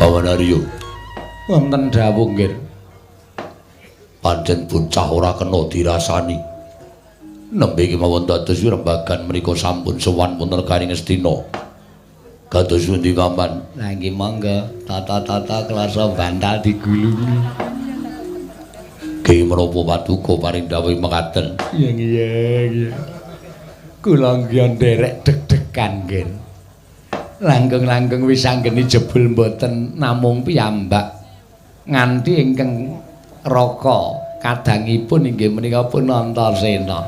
Paman Aryo. Wonten dawuh nggih. Pancen bocah ora kena dirasani. Nembe kemawon dados rembagan menika sampun sowan wonten negari Ngastina. Kados pundi Paman? Lah nggih monggo, tata-tata klasa bantal digulungi. Ki menapa paduka paring dawuh mekaten? Iya iya iya. Kula nggih nderek deg-degan nggih. Langkung-langkung wis anggeni jebul mboten namung piyambak nganti ingkang raka kadangipun inggih menika pun Antasena.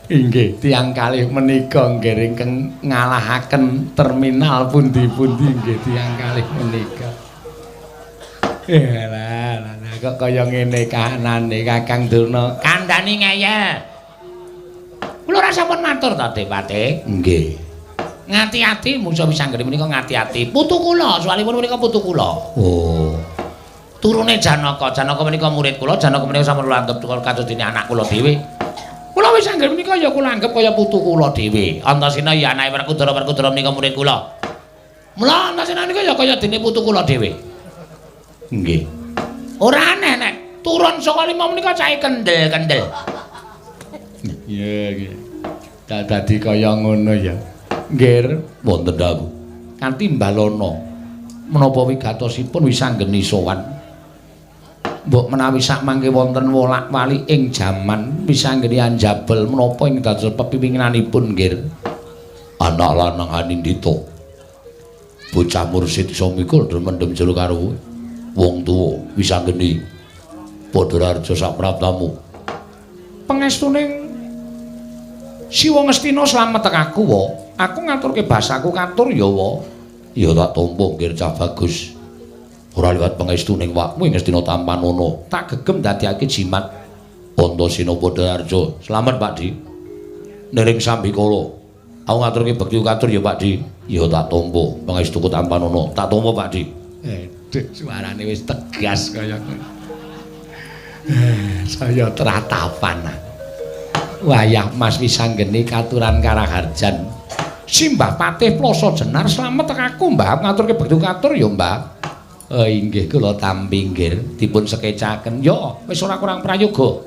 Inggih tiyang kalih menika nggih ingkang ngalahaken terminal pundi-pundi nggih tiyang kalih menika. Lah lah kok kaya ngene kahanane Kakang Durna. Kandhani ngeyel. Kula ora sampun matur to, Depate. Nggih. Ngati-ati musa wisanggeni menika ngati-ati. Putu kula, soalipun menika putu kula. Oh. Turune Janaka, Janaka menika murid kula, Janaka menika sampun kula anggep kados dene anak kula dhewe. Kula wisanggeni menika ya kula anggep kaya putu kula dhewe. Antasena ya anake Werkudara, Werkudara menika murid kula. Mula Antasena menika ya kaya dene putu kula dhewe. Nggih. Ora aneh nek turun saka lima menika cahe kendel-kendel. Iya nggih. Dadi kaya ngono ya. Nggih, wonten dawuh. Kanthi mbalana menapa wigatosipun wisanggeni sowan. Mbok menawi sakmangke wonten wolak-walik ing jaman wisanggeni anjabel menapa ing dados pepipinginanipun nggih. Anak lanang Anindita. Bocah mursid iso mikul mendem jero karo wong tuwa wisanggeni padha raja sapraptamu. Pangestune Siwa Ngastina slamet aku wa. Aku ngaturke basaku katur ya wa. Ya tak tampa nggih cah bagus. Ora liwat pangestuning wakmu ing Ngastina tampanana. Tak gegem dadiake jimat. Antasena Padharjo. Slamet Pak Di. Niring sambikala. Aku ngaturke bekti katur ya Pak Di. Ya tak tampa pangestuku tampanana. Tak tampa Pak Di. Aduh suarane wis tegas kaya ngono. Saya tratapan. Wayah Mas wisanggeni katuran karaharjan. Simbah Patih Ploso Jenar slamet aku Mbah ngaturke bekti katur ya Mbah. Oh inggih kula tampi nggih dipun sekecaken. Ya wis ora kurang prayoga.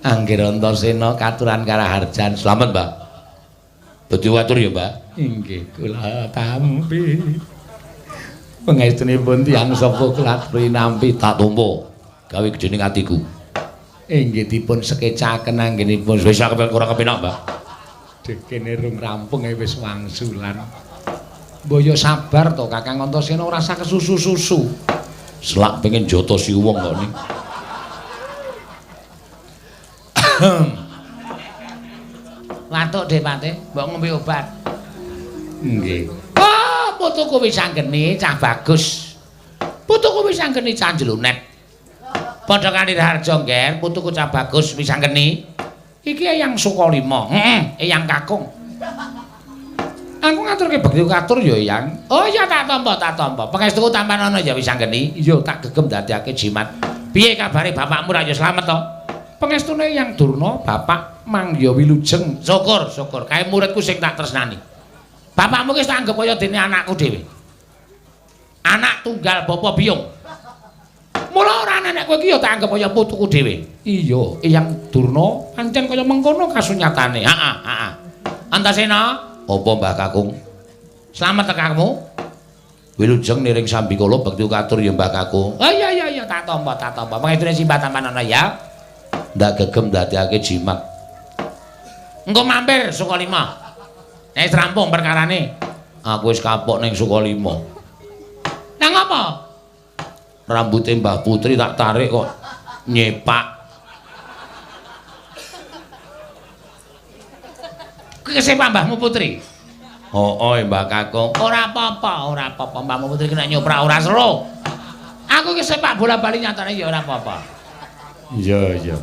Anggir Antasena katuran karaharjan. Slamet Mbah. Bekti katur ya Mbah. Inggih kula tampi. Pangestunipun tiyang sapa kula aturi nampi tak tampa gawe gedhening atiku. Inggih dipun sekecaken anggenipun wis ora kepenak Mbah. Dekene rung rampung wis wangsulan. Mbok yo sabar to Kakang Antasena ora usah kesusu-susu. Selak pengen jotosi wong kok ni. Watuk Depate, mbok ngombe obat. Nggih. Oh, putuku wis anggeni cah bagus. Putuku wis anggeni cah jlunet. Padha kali Raharja ngger, putuku cah bagus wis anggeni. Iki Eyang Sukalima, heeh, Eyang Kakung. Aku ngaturke bekti katur ya Eyang. Oh iya tak tampa, tak tampa. Pangestuku tampanana ya wis anggeni. Iya tak gegem dadekake jimat. Piye kabare bapakmu ra ya slamet to? Pangestune Eyang Durna, bapak mangya wilujeng. Syukur, syukur. Kae muridku sing tak tresnani. Bapakmu wis tak anggep kaya dene anakku dhewe. Anak tunggal bapa biyung. Mula ora nenek kowe iki ya tak anggep kaya putuku dhewe. Iya, Eyang Durna pancen kaya mengkono kasunyatane. Heeh, heeh. Antasena, apa Mbah Kakung? Slamet tekamu. Wilujeng niring sambikala bekti katur ya Mbah Kakung. Oh iya iya iya tak tampa, tak tampa. Pangestune simbah tampanana ya. Ndak gegem dadekake jimat. Engko mampir Sukalima. Nek rampung perkarane. Aku wis kapok ning Sukalima. Lah ngapa? Rambute Mbah Putri tak tarik kok nyepak. Kesepak Mbahmu Putri? Oh, Mbah Kakung. Ora apa-apa, ora apa-apa. Mbahmu Putri kena nyoprak ora seru. Aku kesepak bola-bali nyatane ya ora apa-apa. Iya, iya.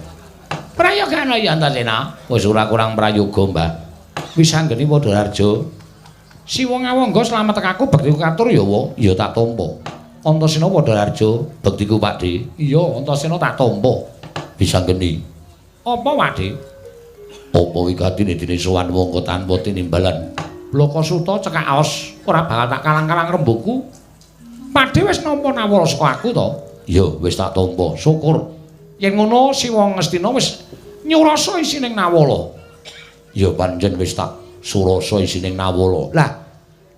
Prayoga ana ya Antasena? Wis ora kurang prayoga, Mbah. Wis anggeni Padharjo. Siwa ngawangga slamet aku bektiku katur ya wa. Ya tak tampa. Antasena Padharjo, bektiku Pak Di. Iya, Antasena tak tampa. Wis anggeni. Apa Pak Di? Apa wigatine dene sowan wong tanpa tinimbalan? Blaka Suta cekak aos, ora bakal tak kalang-kalang rembuku. Pakdhe wis nampa nawala saka aku to? Ya, wis tak tampa. Syukur. Yen ngono Siwa Ngastina wis nyurasa isining nawala. Ya pancen wis tak surasa isining nawala. Lah,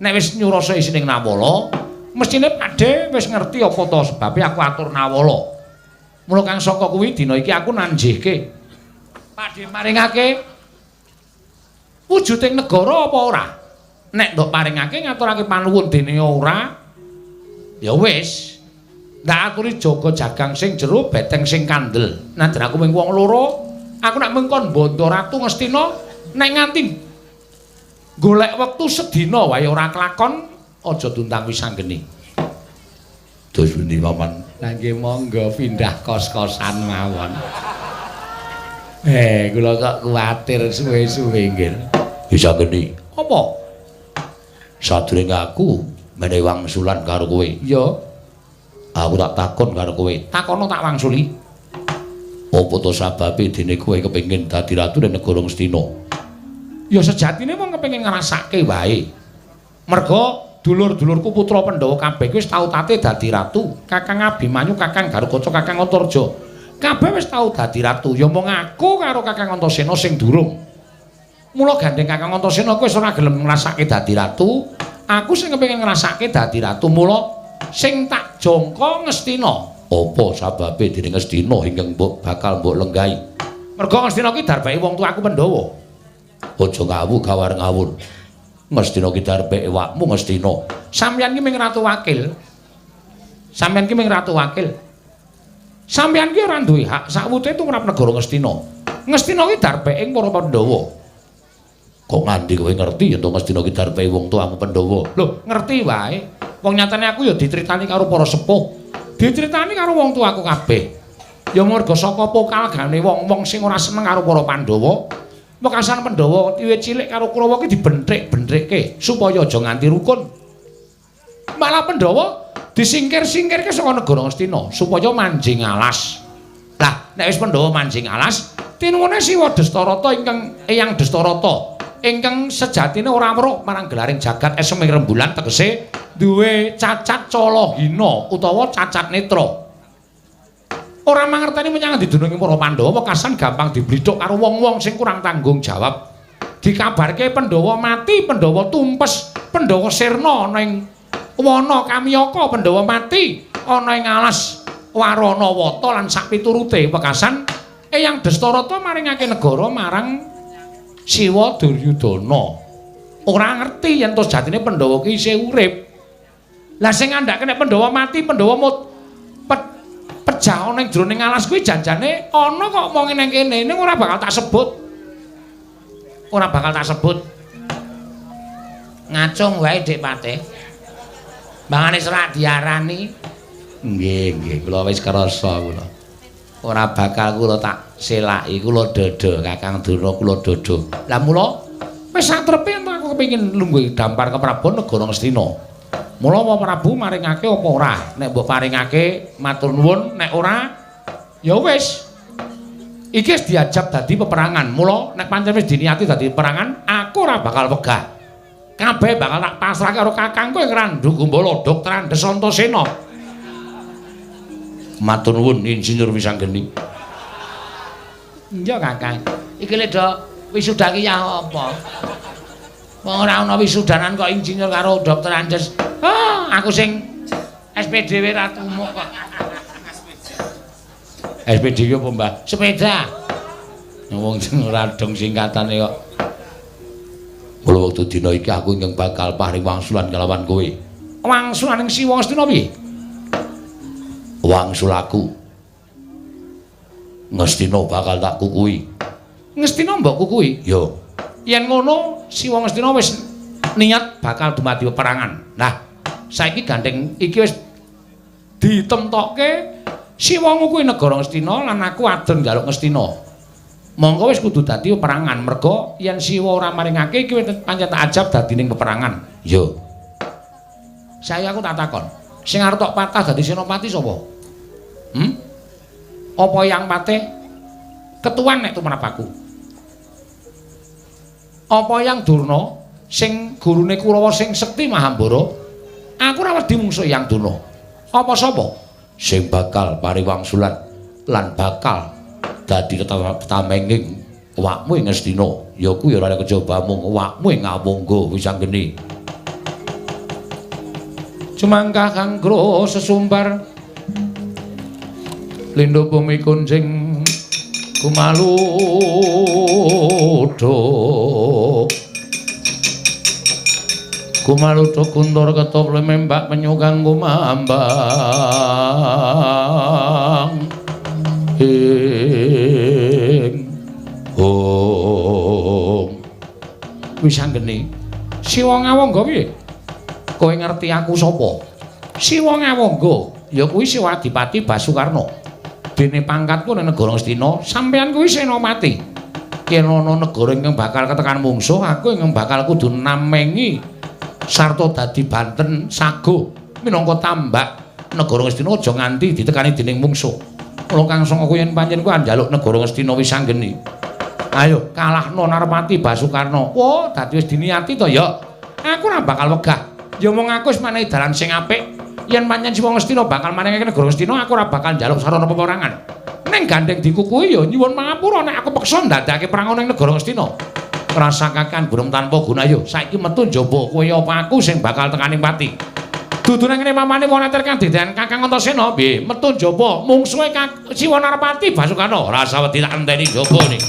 nek wis nyurasa isining nawala, mestine Pakdhe wis ngerti apa to sebabe aku atur nawala. Mula kang saka kuwi dina iki aku nanjihke. Pakdhe maringake wujuding negara apa ora? Nek ndok paringake ngaturake panuwun dene ora, ya wis. Ndak aturi jaga jagang sing jero, beteng sing kandel. Najan aku mung wong loro, aku nek mung kon bondo ratu Ngastina, nek nganti golek wektu sedina wae ora kelakon, aja diundang wisanggeni. Terus pundi paman? Lah nggih monggo pindah kos-kosan mawon. Kula kok kuwatir suwe-suwe nggih. Wisanggeni. Apa? Sadurunge aku menehi wangsulan karo kowe. Ya. Aku tak takon karo kowe. Takono tak wangsuli. Apa to sababe dene kowe kepengin dadi ratu ning negara Ngastina? Ya sejatine wong kepengin ngrasake wae. Merga dulur-dulurku putra Pandhawa kabeh wis tau tate dadi ratu. Kakang Abimanyu, Kakang Garukaca, Kakang Antarja. Kabeh wis tau dadi ratu. Ya mung aku karo Kakang Antasena sing durung. Mula gandeng Kakang Antasena kuwi wis ora gelem ngrasake dadi ratu. Aku sing kepengin ngrasake dadi ratu. Mula sing tak jangka Ngastina. Apa sababe dene Ngastina ingkang mbok bakal mbok lenggahi? Merga Ngastina ki darbeke wong tuaku Pandhawa. Aja ngawu gawar ngawur. Ngastina ki darbeke wakmu Ngastina. Sampeyan ki mung ratu wakil. Sampeyan ki mung ratu wakil. Sampeyan ki ora duwe hak sakwute tumrap negara Ngastina. Ngastina ki darbeke para Pandhawa. Kok nganti kowe ngerti yen to Ngastina ki darbeke wong tuamu Pandhawa? Lho, ngerti wae. Wong nyatane aku ya diceritani karo para sepuh. Diceritani karo wong tuaku kabeh. Ya merga saka pokalgane wong-wong sing ora seneng karo para Pandhawa. Wekasan Pandhawa wiwit cilik karo Kurawa ki dibenthik-benthike supaya aja nganti rukun. Malah Pandhawa disingkir-singkirke saka negara Ngastina supaya manjing alas. Lah, nek wis Pandhawa manjing alas, tinuwune Siwa Destarata ingkang Eyang Destarata ingkang sejatine ora weruh marang gelaring jagat esem ing rembulan tegese duwe cacat calahina utawa cacat netra. Ora mangerteni menyang endi dununge para Pandhawa wekasan gampang diblithuk karo wong-wong sing kurang tanggung jawab. Dikabarke Pandhawa mati, Pandhawa tumpes, Pandhawa sirna ana ing wana Kamyaka, Pandhawa mati ana ing alas Waranawata lan sakpiturute wekasan Eyang Destarata maringake negara marang Siwa Duryudana. Ora ngerti yen to sejatine Pandhawa ki isih urip. Lah sing ngandhake nek Pandhawa mati, Pandhawa mut pejah ana ing jroning alas kuwi janjane ana kok omonge nang kene, ning ora bakal tak sebut. Ora bakal tak sebut. Ngacung wae Dik Patih. Mangane serak diarani. Nggih, nggih, kula wis krasa kula. Ora bakal kula tak selaki, kula dodo Kakang Durna, kula dodo. Lah mula wis satrepe yen aku kepengin lungguh dampar ke Prabu negara Ngastina. Mula apa Prabu maringake apa ora? Nek mbok paringake matur nuwun, nek ora ya wis. Iki wis diajab dadi peperangan. Mula nek pancen wis diniati dadi peperangan, aku ora bakal wegah. Kabeh bakal tak pasrahke karo kakangku ing Randu Gumbala Dr. Andes Antasena. Matur nuwun Insinyur Wisanggeni. Iya Kakang. Iki lho Dok, wisuda ki ya apa? Wong ora ana wisudanan kok insinyur karo Dr. Andes. Ah, aku sing SPDW ra tumuk kok. SPDW apa, Mbah? Sepeda. Wong sing ora dong singkatane kok. Mula wektu dina iki aku ingkang bakal paring wangsulan kalawan kowe. Wangsulan ing Siwa Ngastina piye? Wangsulaku. Ngastina bakal tak kukui. Ngastina mbok kukui? Ya. Yen ngono Siwa Ngastina wis niat bakal dumadi peperangan. Nah, saiki gandeng iki wis ditemtokke Siwa ngukui negara Ngastina lan aku adon njaluk Ngastina. Monggo wis kudu dadi peperangan merga yen Siwa ora maringake iki wis pancen tak ajab dadi ning peperangan. Ya. Saya aku tak takon. Sing arep tok patah dadi senopati sapa? Hmm? Apa yang patih ketuan nek tumrap aku? Apa yang Durna sing gurune Kurawa sing sekti Mahambara Aku ora wedi mungsuh Eyang Durna. Apa sapa? Sing bakal pariwangsulan lan bakal dadi tamenging awakmu ing Ngastina. Ya kuwi ora kejaba mung awakmu ing Awangga Wisanggeni. Cumangkah kangkro sesumbar lindho bumi kunjing kumaludho kumaludho kuntur ketop lemembak penyukang kumambang ing hong. Wisanggeni, Siwa Ngawangga piye? Kowe ngerti aku sapa? Siwa Ngawangga ya kuwi Siwa Adipati Basukarna. Dene pangkatku ning negara Ngastina, sampeyan kuwi senopati. Yen ana negara ingkang bakal ketekan mungsuh, aku ingkang bakal kudu namengi sarta dadi banten sago minangka tambak negara Ngastina aja nganti ditekani dening mungsuh. Mula kang sanga yen pancen kuwi njaluk negara Ngastina Wisanggeni. Ayo kalahno Narpati Basukarna. Wah, dadi wis diniati to ya. Aku ora bakal wegah. Ya mung aku wis menehi dalan sing apik. Yen pancen Siwa Ngastina bakal maringake negara Ngastina, aku ora bakal njaluk sarana peperangan. Ning gandeng dikukuhi ya nyuwun pangapura nek aku peksa ndadekake perang ning negara Ngastina. Rasakakan burung tanpa guna yo. Saiki metu njaba kowe apa aku sing bakal tekaning pati. Dudu nang ngene mamane wong latir kang dedean Kakang Antasena piye? Metu njaba mungsuhe Siwa Narpati Basukarna. Rasa wedi tak enteni njaba nih.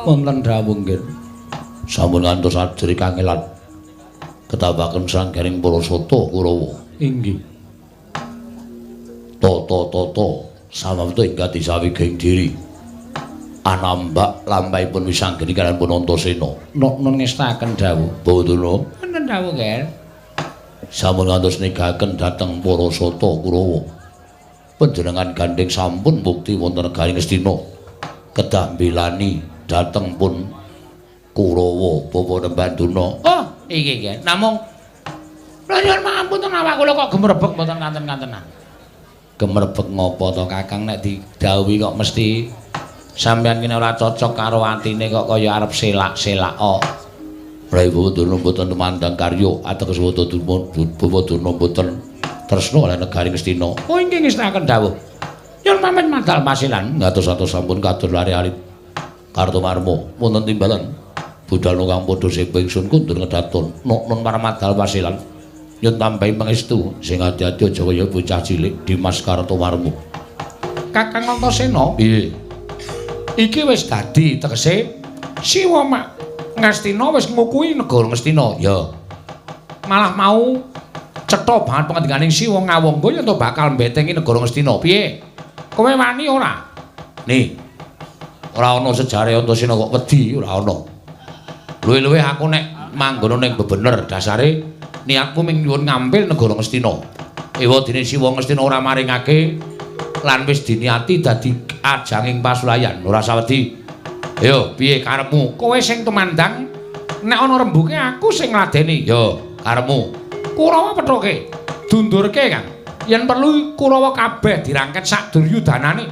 Wonten dawuh nggih. Sampun ngantos ajri kangelan ketambaken sanggaring para sata Kurawa. Inggih. Tata-tata samapta ing katisawiging diri. Anambak lampahipun Wisanggeni kaliyan pun Antasena. Nun ngestaken dawuh. Bawa Wonten dawuh nggih. Sampun ngantos negaken dhateng para sata Kurawa. Panjenengan gandheng sampun bukti wonten negari Ngastina. Kedah mbelani dhateng pun Kurawa bapa Nemban Durna. Oh, iki nggih. Namung lha nyuwun pangapunten awak kula kok gemrebek mboten kanten-kantenan. Gemrebek ngopo to Kakang nek didhawuhi kok mesti sampeyan kene ora cocok karo atine kok kaya arep selak-selak kok. Rai Bawa Durna mboten tumandang karya ateges Bawa Durna mboten tresna lan negari Ngastina. Oh inggih ngestakaken dawuh. Nyuwun pamit madal pasilan. Ngatos-atos sampun katur lari alit Kartomarma wonten timbalan budal kang padha sepo ingsun kundur ngedaton nun paramadal pasilan nyun tambahi pangestu sing ati-ati aja kaya bocah cilik Dimas Kartomarma. Kakang Antasena piye? Iki wis dadi tegese Siwa Ngastina wis ngukuhi negara Ngastina. Ya. Malah mau cetha banget pangandikaning Siwa Ngawangga yen to bakal mbetengi negara Ngastina. Piye? Kowe wani ora? Nih. Ora ana sejarahe Antasena kok wedi, ora ana. Luwih-luwih aku nek manggono ning bebener dasare niatku ming nyuwun ngampil negara Ngastina. Ewa dene Siwa Ngastina ora maringake lan wis diniati dadi ajanging pasulayan, ora sawedi. Ayo, piye karepmu? Kowe sing tumandang nek ana rembuke aku sing ngladeni. Yo, karepmu. Kurawa pethuke, dundurke, Kang. Yen perlu Kurawa kabeh dirangket sak duryudanane.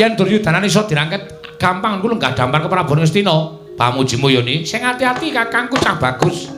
Yen duryudanane iso dirangket gampang kuwi lenggah dampar ke Prabu Ngastina. Pamujimu Yoni, sing ati-ati kakangku cah bagus.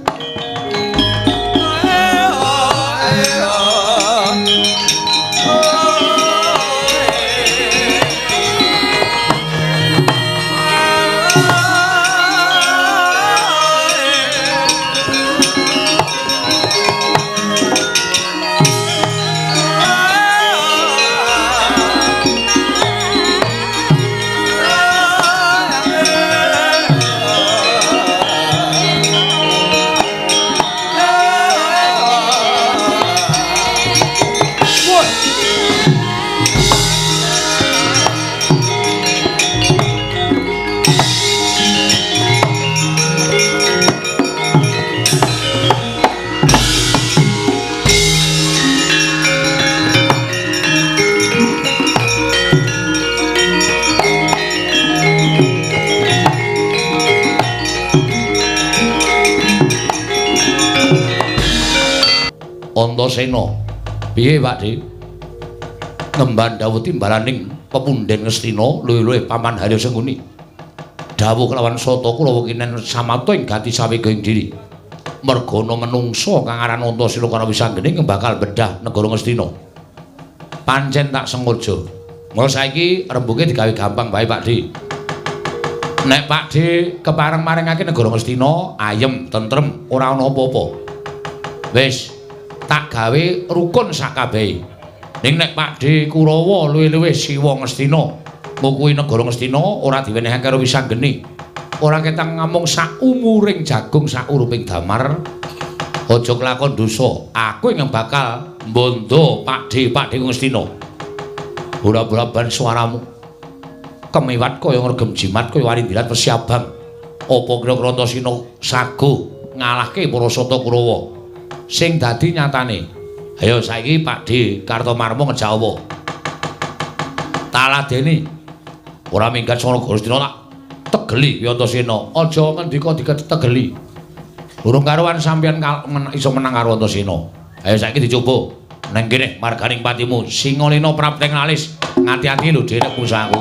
Antasena. Piye, Pak Dhe? Ngemban dawuh timbalaning pepunden Ngastina luwih-luwih Paman Haryo Sengkuni. Dawuh kelawan Sata Kurawa kinen samata ing gati sawega ing diri. Mergana menungsa kang aran Antasena karo Wisanggeni bakal bedah negara Ngastina. Pancen tak sengaja. Mula saiki rembuge digawe gampang bae, Pak Dhe. Nek Pak Dhe kepareng maringake negara Ngastina, ayem, tentrem, ora ana apa-apa. Wis, tak gawe rukun sakabehe. Ning nek Pak Dhe Kurawa luwih-luwih siwa Ngastina, ngukuhi negara Ngastina ora diwenehake karo Wisanggeni. Ora ketang ngamung sak umuring jagung sak uruping damar. Aja kelakon dosa. Aku ingkang bakal mbondo Pak Dhe, Pak Dhe Ngastina. Bola-bola ban suaramu. Kemiwat kaya ngregem jimat kaya warindilat wesi abang. Apa kira-kira Antasena sago ngalahke para Sata Kurawa? Sing dadi nyatane. Ayo saiki Pak Dhe Kartomarma ngejak apa? Taladeni. Ora minggat saka Ngastina tak tegeli kuwi Antasena. Aja ngendika ditegeli. Urung karuan sampeyan iso menang karo Antasena. Ayo saiki dicoba. Neng kene marganing patimu Singalena prapteng alis. Ngati-ati lho Dhe nek musaku.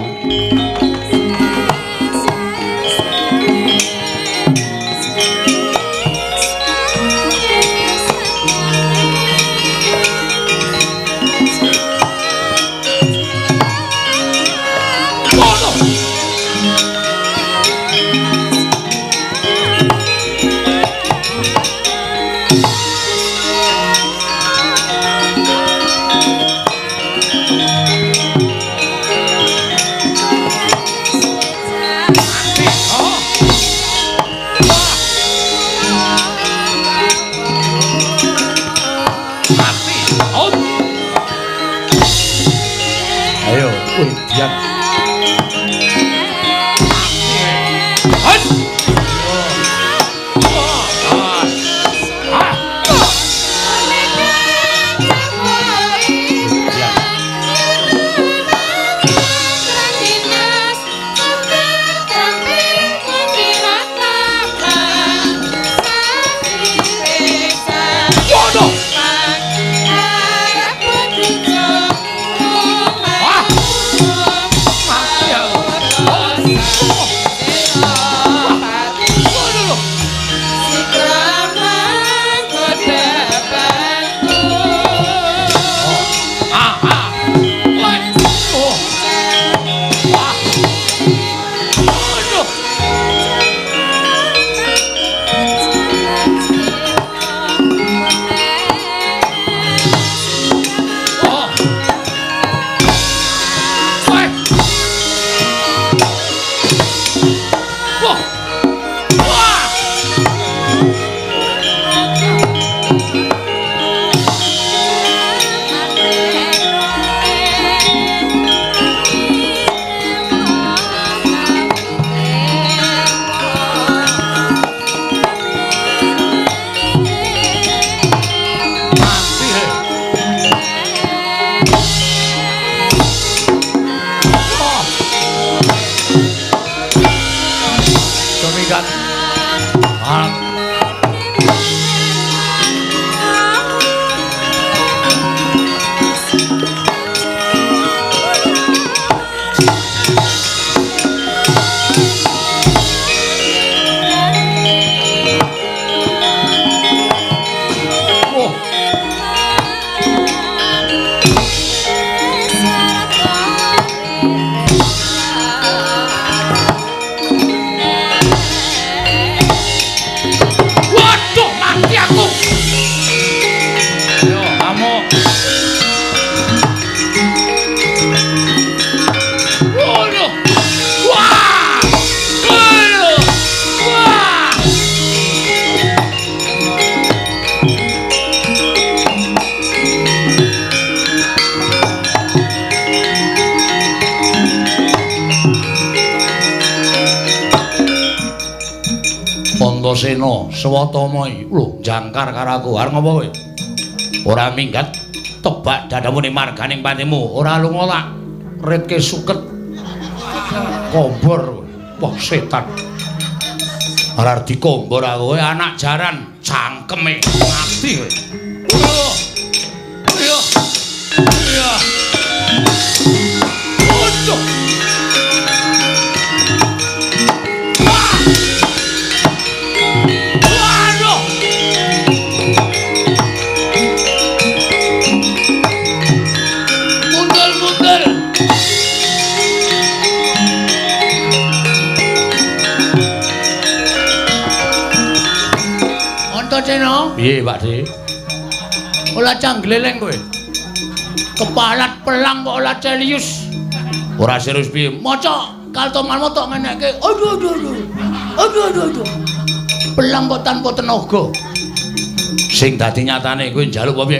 Antasena swatama lho jangkar karo aku arep ngopo kowe? Ora minggat tebak dadamu ning marganing patimu, ora lunga tak ritke suket kombor. Wah setan. Ora dikombor aku kowe anak jaran cangkeme mati kowe. Antasena. Piye, Pak De? Ora canggleleng kowe. Kepalat pelang kok ora serius. Ora serius piye? Maca Kartomarma tok ngenekke. Aduh aduh aduh. Aduh aduh aduh. Pelang kok tanpa tenaga. Sing dadi nyatane kowe njaluk apa piye?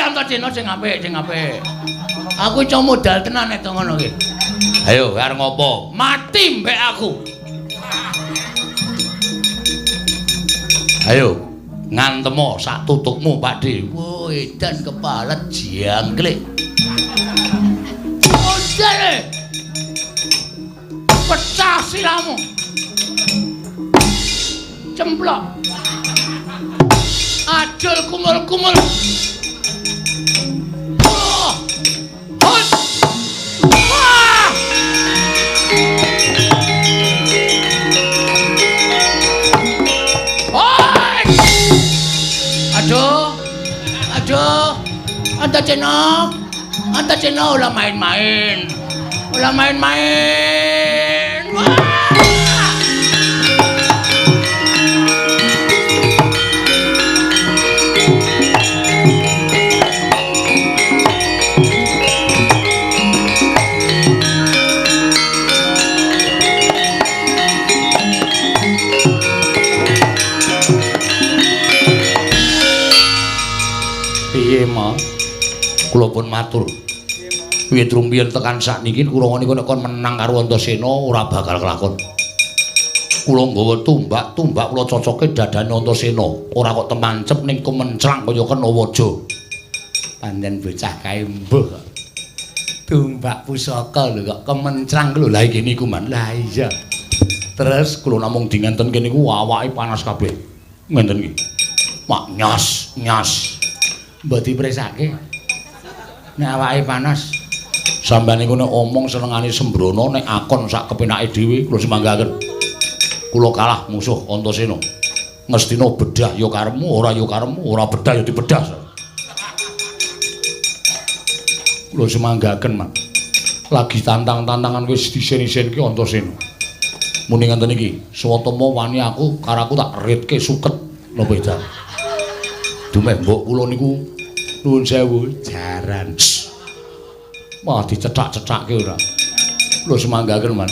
Antasena sing apik, sing apik. Aku iso modal tenan nek ngono ki. Ayo, arep ngopo? Mati mbek aku. Ayo, ngantemo sak tutukmu, Pak De. Wo, edan kepalet jangklik. Modal. Pecah siramu. Cemplok. Ajul kumul-kumul. Oh. Hut. Wah. Oi. Aduh. Aduh. Antasena. Antasena ora main-main. Ora main-main. Wah. Piye, Ma? Kula pun matur. Piye trumpiyen tekan sakniki Kurawa niku nek kon menang karo Antasena ora bakal kelakon. Kula nggawa tumbak, tumbak kula cocoke dadane Antasena, ora kok temancep ning kemencrang kaya kena waja. Pancen bocah kae mbuh. Tumbak pusaka lho kok kemencrang lho. Lah iki niku, Man. Lah iya. Terus kula namung dinganten kene niku awake panas kabeh. Ngenten iki. Mak nyas, nyas. Mbok dipresake. Nek awake panas, sampeyan niku nek omong senengane sembrono, nek akon sak kepenake dhewe kula semanggaken. Kula kalah musuh Antasena. Ngestina bedah ya karepmu, ora ya karepmu, ora bedah ya dibedah. Kula semanggaken, Mas. Lagi tantang-tantangan wis disen-isenke Antasena. Muni ngenten iki, swatama wani aku karo aku tak ritke suket napa edan. Dumeh mbok kula niku nuwun sewu jaran. Wah, dicethak-cethake ora. Kula semanggaken, Man.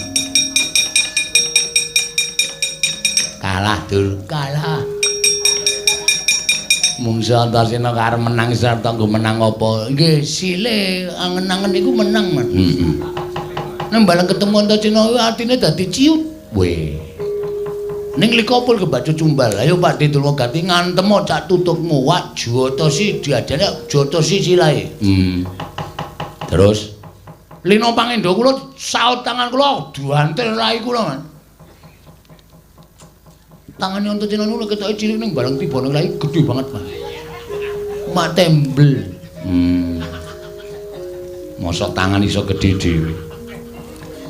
Kalah, Dul, kalah. Mungsa Antasena karep menang sarta nggo menang apa? Nggih, sile angen-angen niku menang, Man. Heeh. Nek bareng ketemu Antasena kuwi atine dadi ciut. Weh. Ning likopul kebacut cumbal. Ayo Pak De Durmagati ngantemo cak tutukmu wak jotosi diajane jotosi silae. Terus Lino pangendo kula saut tangan kula duantil rai kula, Man. Tangane Antasena niku ketoke cilik ning bareng tiba ning rai gedhe banget, Mas. Mak tembel. Mosok tangan iso gedhe dhewe.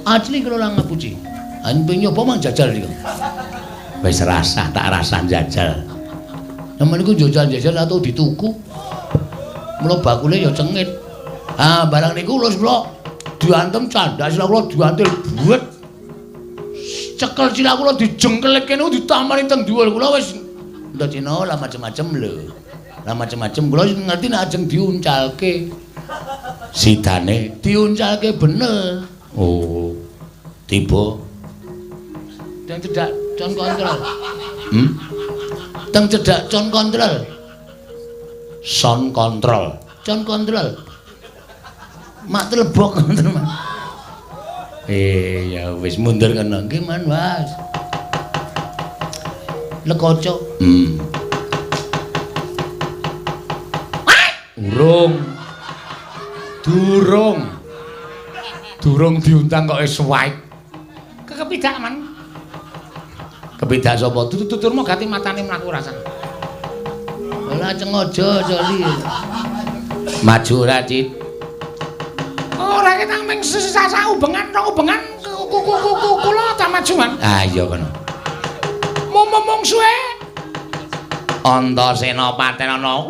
Asli kula lang ngapusi. Anpe nyoba mang jajal iki. Wis rasah tak rasah jajal. Sampeyan niku jajal-jajal atau dituku. Mula bakule ya cengit. Ah, barang niku lho kula diantem candak sila kula diantil buet. Cekel sila kula dijengkelke niku ditamani teng dhuwur kula wis Antasena lah macem-macem lho. Lah macem-macem kula ngerti nek ajeng diuncalke. Sidane diuncalke bener. Oh. Tiba teng cedhak con kontrol. Teng cedhak con kontrol. Son kontrol. Con kontrol. Mak telebok ngoten, Mas. Ya wis mundur kono. Nggih, Man, Mas. Lekoco. Urung. Durung. Durung diundang kok wis suwait. Kekepidak, Man. Kepidak sapa? Tutur gati matane mlaku rasane. Ora cengojo joli. Maju ora, Cit? Ora ketang ming sesah ubengan rong ubengan kula ta maju, Man. Ah iya kono. Mung-mungsuhe Antasena patenana.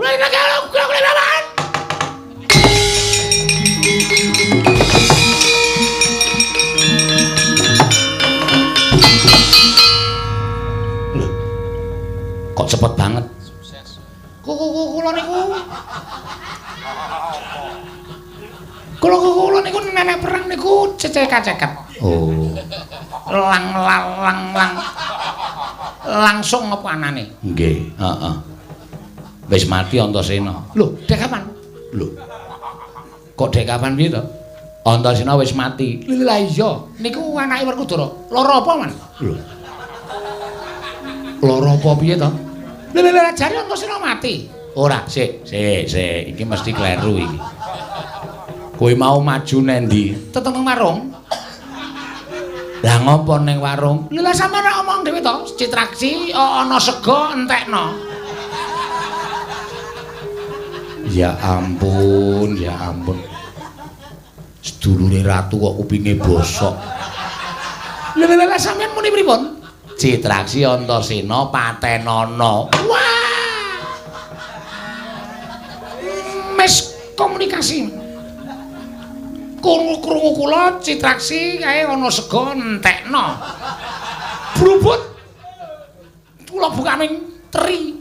Kok cepet banget. Kula niku nenek perang niku cecek-ceket. Oh. Lang lang lang lang. Langsung apa anane? Nggih, heeh. Wis mati Antasena. Lho, dek kapan? Lho. Kok dek kapan piye to? Antasena wis mati. Lha iya, niku anake Werkudara. Lara apa, Man? Lho. Lara apa piye to? Lha lha jare Antasena mati. Ora, sik, sik, sik, iki mesti kleru iki. Kowe mau maju nendi? Tetep nang warung. Lah ngopo ning warung? Lha sampeyan ora omong dhewe to, Citraksi ana sega entekno. Ya ampun, ya ampun. Sedulure ratu kok kupinge bosok. Lha lha lha sampeyan muni pripun? Citraksi Antasena patenana. Wah. Miskomunikasi. Krungu-krungu kula Citraksi kae ana sega entekno. Brubut. Kula bukane teri.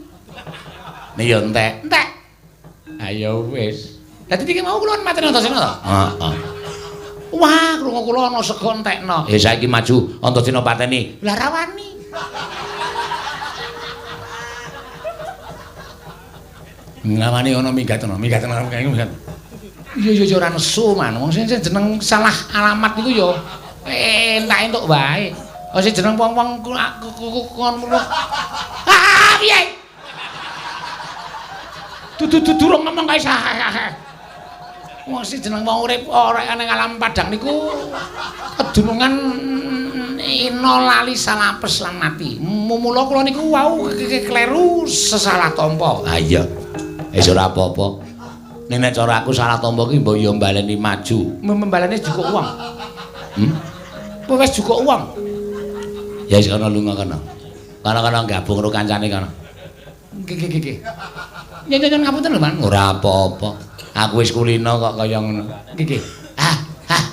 Nih ya entek. Entek. Ayo wis. Lah dadi mau kula mateni Antasena to? Heeh. Wah, krungu kula ana sega entekno. Eh saiki maju Antasena pateni. Lah rawani. Ngawani ana minggat ana, minggat ana, minggat. Iya iya iya ora nesu man. Wong sing jeneng salah alamat niku ya entak entuk wae. Oh sing jeneng wong-wong kon. Ah piye? Dudu durung ngomong kae sah. Wong sing jeneng wong urip ora ning alam padang niku kedunungan ina lali salapes lan mati. Mula kula niku wau kleru sesalah tampa. Ha iya. Wis ora apa-apa. Nek nek cara aku salah tampa ki mbok yo mbaleni maju. Mbaleni jukuk wong. Wis jukuk wong. Ya wis kono lunga kono. Kono-kono gabung karo kancane kono. Nggih nggih nggih. Nyen ngapunten lho, Man. Ora apa-apa. Aku wis kulino kok kaya ngono. Nggih nggih. Ah, ah.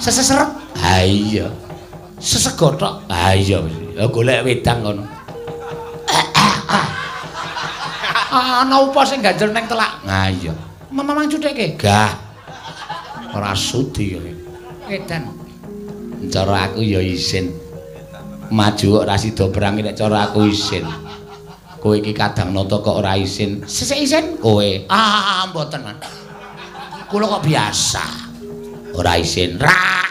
Seseseret. Ha iya. Sesegothok. Ha iya wis. Ya golek wedang kono. Ana upa sing ganjel ning telak. Ha iya. Mamang cutheke? Gah. Ora sudi kowe. Edan. Cara aku ya isin. Maju kok ora sida perang nek cara aku isin. Kowe iki kadang nata kok ora isin. Sesek isin kowe. Ah, mboten, Man. Kula kok biasa. Ora isin. Rak.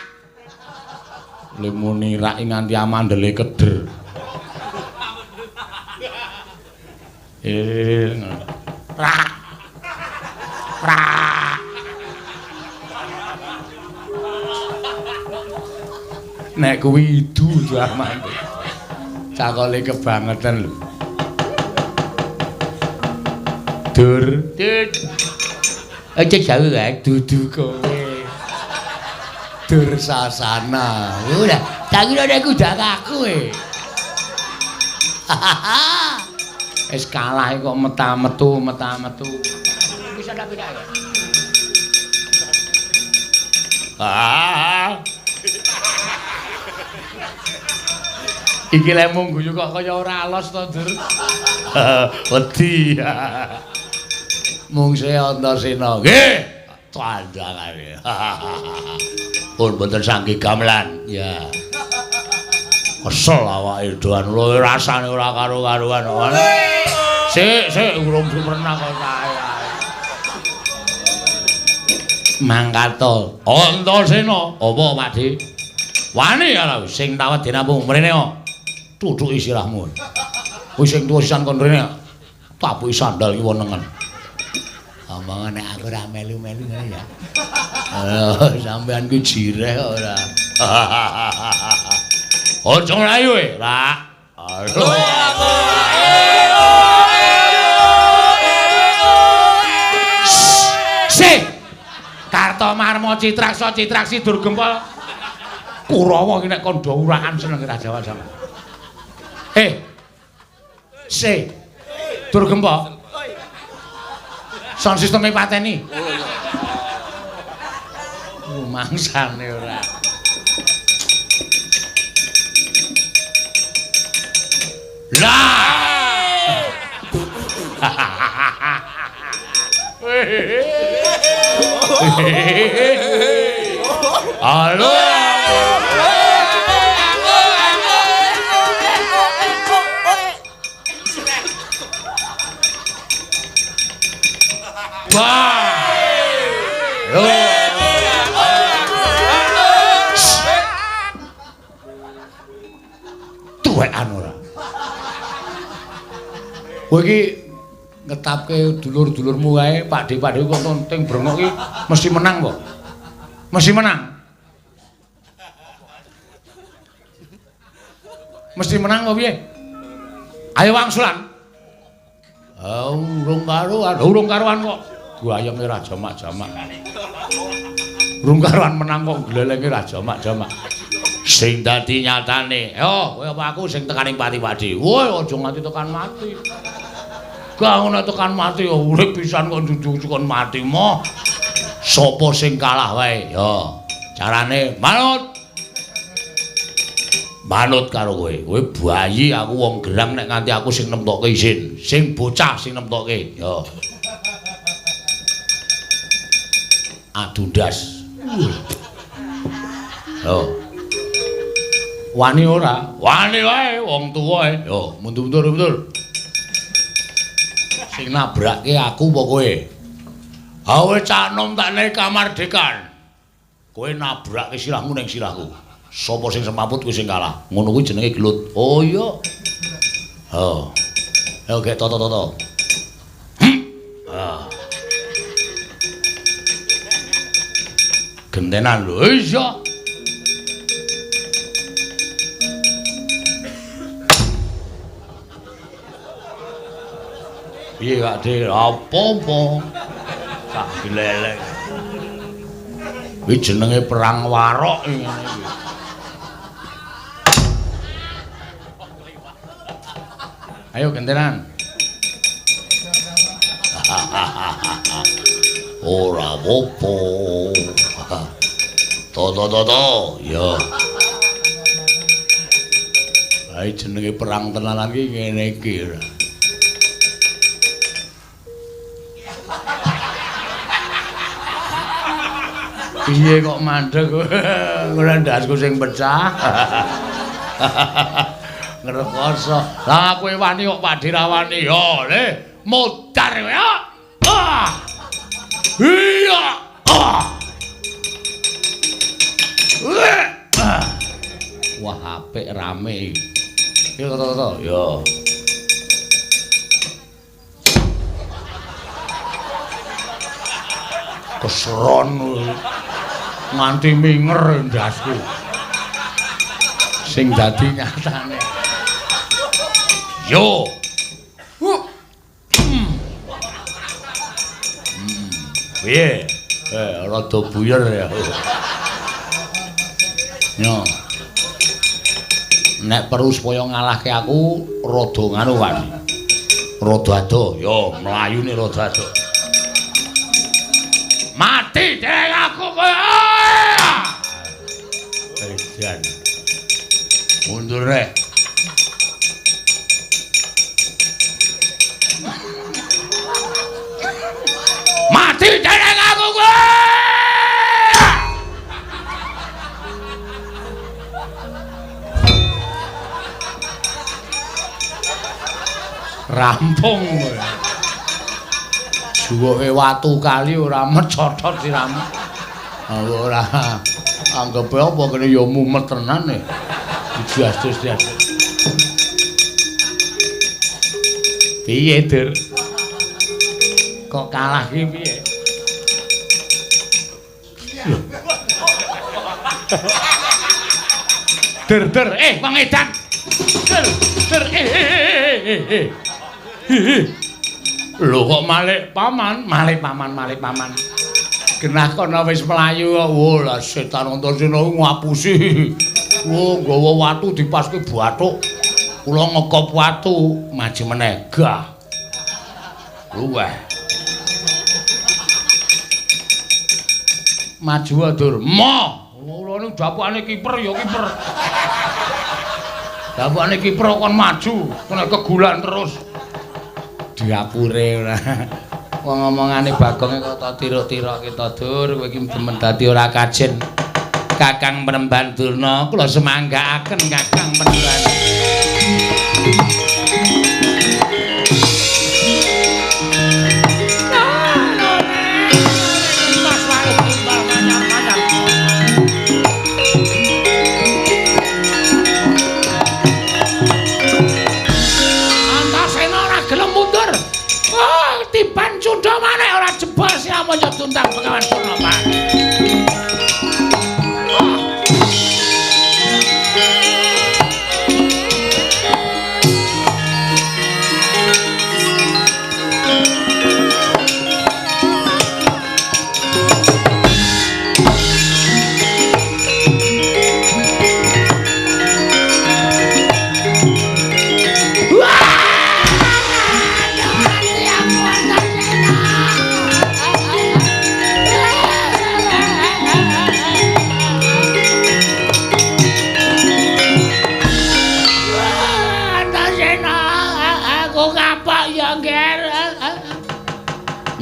Lemuni rak nganti amandele keder. Rak. Rak. Nek kuwi idu amandel. Cakole kebangetan lho. Dur. Dur. Aja jauh kae dudu kowe. Dursasana. Ora, tak kira nek kudu aku e. Wis kalah kok meta-metu, meta-metu. Bisa ndak beda ya? Ah. Iki lek mung guyu kok kaya ora alos to, Dur. Wedi. Mungsuhe Antasena. Nggih. Tandangane. Pun mboten sangge gamelan. Ya. Kesel awake doan lho rasane ora karo-karuan. Sik, sik urung pernah kok ae. Mangkato. Antasena, apa Pakde? Wani ora sing tawet dinampu mrene kok. Tutuki sirahmu. Kuwi sing tuwa sisan kon rene. Tapuki sandal kiwa nengen. Omongan nek aku ora melu-melu ngene ya. Oh, sampean ku jireh ora. Aja mlayu e, Rak. Aduh. Sik. Kartomarma Citraksa Citraksi Durgempol. Kurawa iki nek kandha urakan seneng ra Jawa sama. Eh. Sik. Durgempol. Sound sisteme pateni. Mangsane ora. Lah. Halo. Wah. Tuwekan ora. Kowe iki ngetapke dulur-dulurmu kae, Pakde-pakde kok ting brengok iki mesti menang kok. Mesti menang. Mesti menang kok piye? Ayo wangsulan. Ah, urung karuan, urung karuan kok. Guayenge ra jamak-jamak. Urung karuan menang kok glelenge ra jamak-jamak. Sing dadi nyatane, yo kowe apa aku sing tekaning pati-pati. Woi, aja nganti tekan mati. Gak ngono tekan mati ya urip pisan kok njujug kon mati moh. Sopo sing kalah wae? Yo, carane manut. Manut karo kowe. Kowe bayi, aku wong gerang nek nganti aku sing nemtokke isin. Sing bocah sing nemtokke. Yo. Adu ndas. Yo. Wani ora? Wani wae wong tuwa e. Yo, mundur-mundur. Sing nabrake aku apa kowe? Ha kowe cah nom tak nek kamardikan. Kowe nabrake sirahmu ning sirahku. Sapa sing semaput kuwi sing kalah. Ngono kuwi jenenge gelut. Oh iya. Oh. Ayo gek toto-toto. Ah. Gentenan lho. Iya. Piye Kak Dik? Apa-apa. Sak glelek. Kuwi jenenge perang warok ngene iki. Ayo gentenan. Ora apa-apa. To. Ya. Lah jenenge perang tenanan iki ngene iki. Piye kok mandeg? Ora ndasku sing pecah. Ngrekoso. Lah kowe wani kok Pakde ra wani. Yo, le, modar kowe. Ah. Iya. Ah. Wah, apik rame iki. Yo to. Yo. Keseron nganti minger ndasku. Sing dadi nyatane. Yo. Piye? Rada buyer ya. Yo. Nek perlu supaya ngalahke aku rada nganu kan. Rada ado, yo mlayune rada ado. Mati dereng aku kowe. Edan. Mundur rek. Mati dereng aku kowe. Rampung kowe. Juwoke watu kali ora mecotot siramu. Ora anggepe apa kene ya mumet tenan e. Dijas-jas. Piye, Dur? Kok kalah ki piye? Dur, wong edan. Dur, eh. Lho kok malik paman, malik paman. Genah kono wis mlayu kok. Wo lah setan Antasena ngapusi. Wo nggawa watu dipaske bathuk. Kula ngekop watu maju meneh. Gah. Luweh. Maju Dur. Moh. Kula niku dapukane kiper ya kiper. Dapukane kiper kon maju, kena kegulan terus. Diapure ora. Wong omongane Bagong kok ta tiruk-tirokke ta, Dur, kowe iki demen dadi ora kajen. Kakang Penemban Durna, kula semanggaaken Kakang Penemban. Antasena ora gelem mundur. Oh, tiban cundha maneh ora jebol siamaya tuntang Begawan Purnama.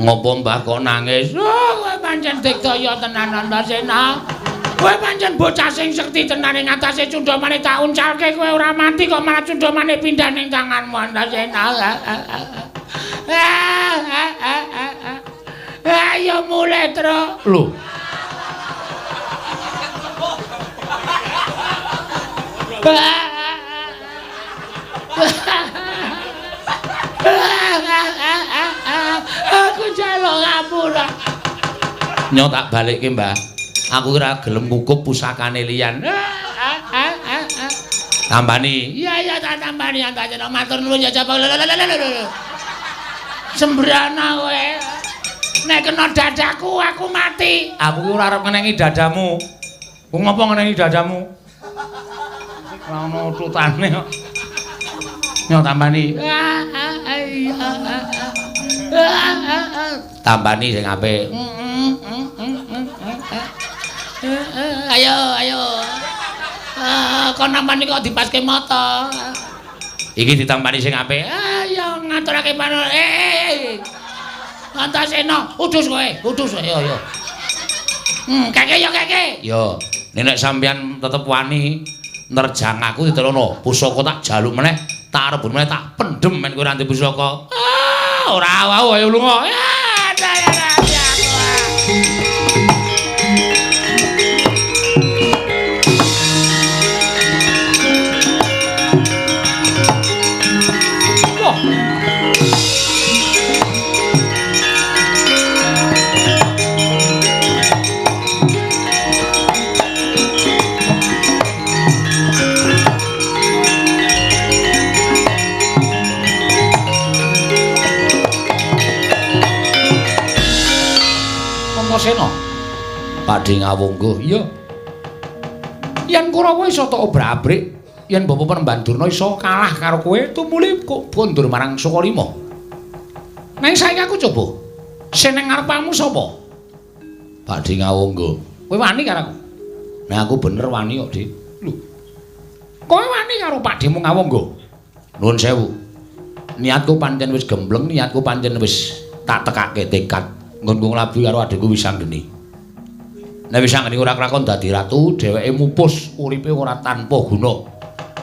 Ngopo Mbah kok nangis? Oh, kowe pancen digdaya tenan Antasena. Kowe pancen bocah sing sekti tenan ing atase Cundhamane tak uncalke kowe ora mati kok malah Cundhamane pindah ning tanganmu Antasena. Ayo mulai, Tru. Lho. Aku njaluk ngapura. Nyo tak balikke, Mbah. Aku ora gelem ngukup pusakane liyan. Tambani. Iya iya tak tambani Antasena. Matur nuwun ya Jabang. Sembrana kowe. Nek kena dadaku aku mati. Aku ki ora arep ngenengi dadamu. Ku ngopo ngenengi dadamu? Ora ono ututane kok. Nyo tambani. Tambani sing apik. Ayo ayo. Kon nampani kok dipaske mata. Iki ditambani sing apik. Ayo ngaturake pano. Antasena, udus kowe, udus ayo ayo. Keke yo keke. Yo, nek sampeyan tetep wani nerjang aku diterono, pusaka tak jaluk meneh, tak rebut meneh, tak pendem men kowe ora ndek pusaka. Ah, ora wau ayo lunga. Antasena. Padhe ngawungguh. Iya. Yen Kurawa iso tok obrak-abrik, yen Bapak Penemban Durna iso kalah karo kowe, tumuli kok kondur marang Sukalima. Nanging saiki aku coba. Sing ning ngarepamu sapa? Padhe ngawungguh. Kowe wani karo aku? Nah aku bener wani kok, Dik. Lho. Kowe wani karo Pakdhemu Ngawungguh? Nuwun sewu. Niatku pancen wis gembleng, niatku pancen wis tak tekake tekad. Nggonku nglabu karo adikku Wisanggeni. Nek Wisanggeni ora krakon dadi ratu, dheweke mupus uripe ora tanpa guna.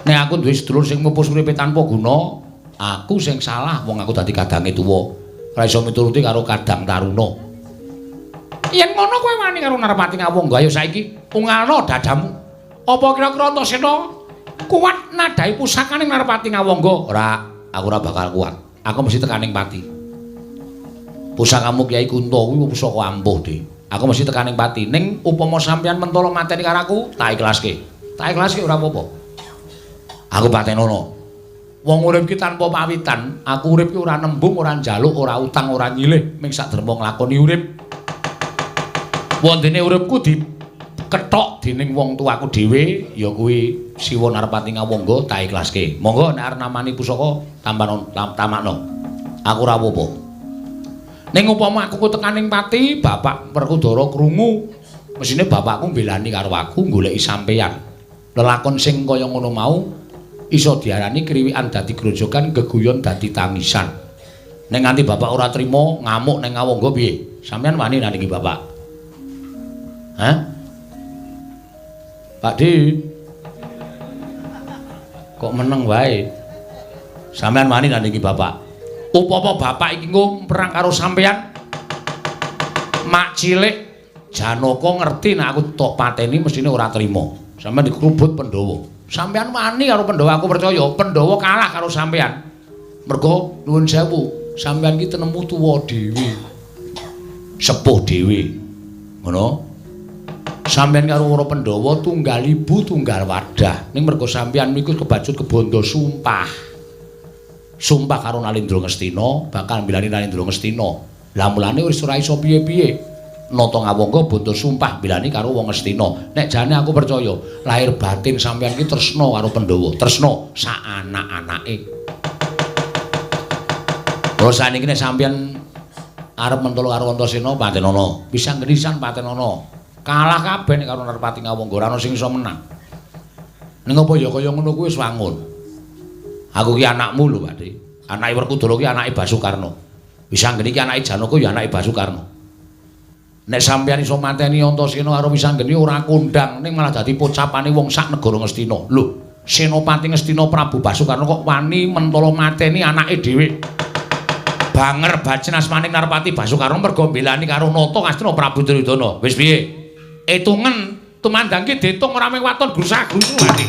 Nek aku duwe sedulur sing mupus uripe tanpa guna, aku sing salah wong aku dadi kadange tuwa. Ora iso mituruti karo kadang taruna. Yen ngono kowe wani karo Narpati Ngawangga, ayo saiki ungalno dadamu. Apa kira-kira Antasena kuat nadhahi pusakane Narpati Ngawangga? Ora, aku ora bakal kuat. Aku mesti tekaning pati. Pusakamu Kyai Kunto kuwi pusaka ampuh, Dik. Aku mesti tekaning pati. Ning upama sampeyan mentolo mateni karo aku, tak ikhlaske. Tak ikhlaske ora apa-apa. Aku patenono. Wong urip ki tanpa pawitan, aku urip ki ora nembung, ora njaluk, ora utang, ora nyilih, ming sak derma nglakoni urip. Wondene uripku dikethok dening wong tuaku dhewe, ya kuwi Siwa Narpati Ngawangga, tak ikhlaske. Monggo nek arep namani pusaka tampano tamakno. Aku ora apa-apa. Ning upama aku tekaning pati, Bapak Werkudara krungu. Mesine bapakku mbelani karo aku goleki sampeyan. Lelakon sing kaya ngono mau iso diarani kriwikan dadi grojogan, geguyon dadi tangisan. Nek nganti bapak ora trima ngamuk ning Ngawangga piye? Sampeyan wani nandingi bapak? Hah? Pak Di. Kok meneng wae? Sampeyan wani nandingi bapak? Upama bapak iki nggo perang karo sampeyan, mak cilik Janaka ngerti nek aku tok pateni mestine ora trima. Sampeyan dikrubut Pandhawa. Sampeyan wani karo Pandhawa, aku percaya Pandhawa kalah karo sampeyan. Mergo nuwun sewu, sampeyan iki tenemu tuwa dhewe. Sepuh dhewe. Ngono. Sampeyan karo para Pandhawa tunggal ibu tunggal wadah. Ning mergo sampeyan niku kebacut kebondo sumpah. Sumpah karo Nalindra Ngastina, bakal mbilani Nalindra Ngastina. Lah mulane wis ora iso piye-piye. Nata Ngawangga bondo sumpah mbilani karo wong Ngastina. Nek jane aku percaya, lahir batin sampeyan ki tresna karo Pandhawa, tresna sak anak-anake. Terus saniki nek sampeyan arep mentolo karo Antasena patenana, bisa ngrisan patenana. Kalah kabeh nek karo Narpati Ngawangga, ora ana sing iso menang. Ning apa ya kaya ngono kuwi wis wangun. Aku ki anakmu lho, Pakde. Anake Werkudara ki anake Basukarna. Wisanggeni ki anake Janaka ya anake Basukarna. Nek sampeyan iso mateni Antasena karo Wisanggeni ora kondang, ning malah dadi pocapane wong sak negara Ngastina. Lho, Senopati Ngastina Prabu Basukarna kok wani mentolo mateni anake dhewe. Banger bacin asmaning Narpati Basukarna mergo mbelani karo Nata Ngastina Prabu Duryudana. Wis piye? Etungen tumandang ki ditung ora mung waton grusa-grusu ati.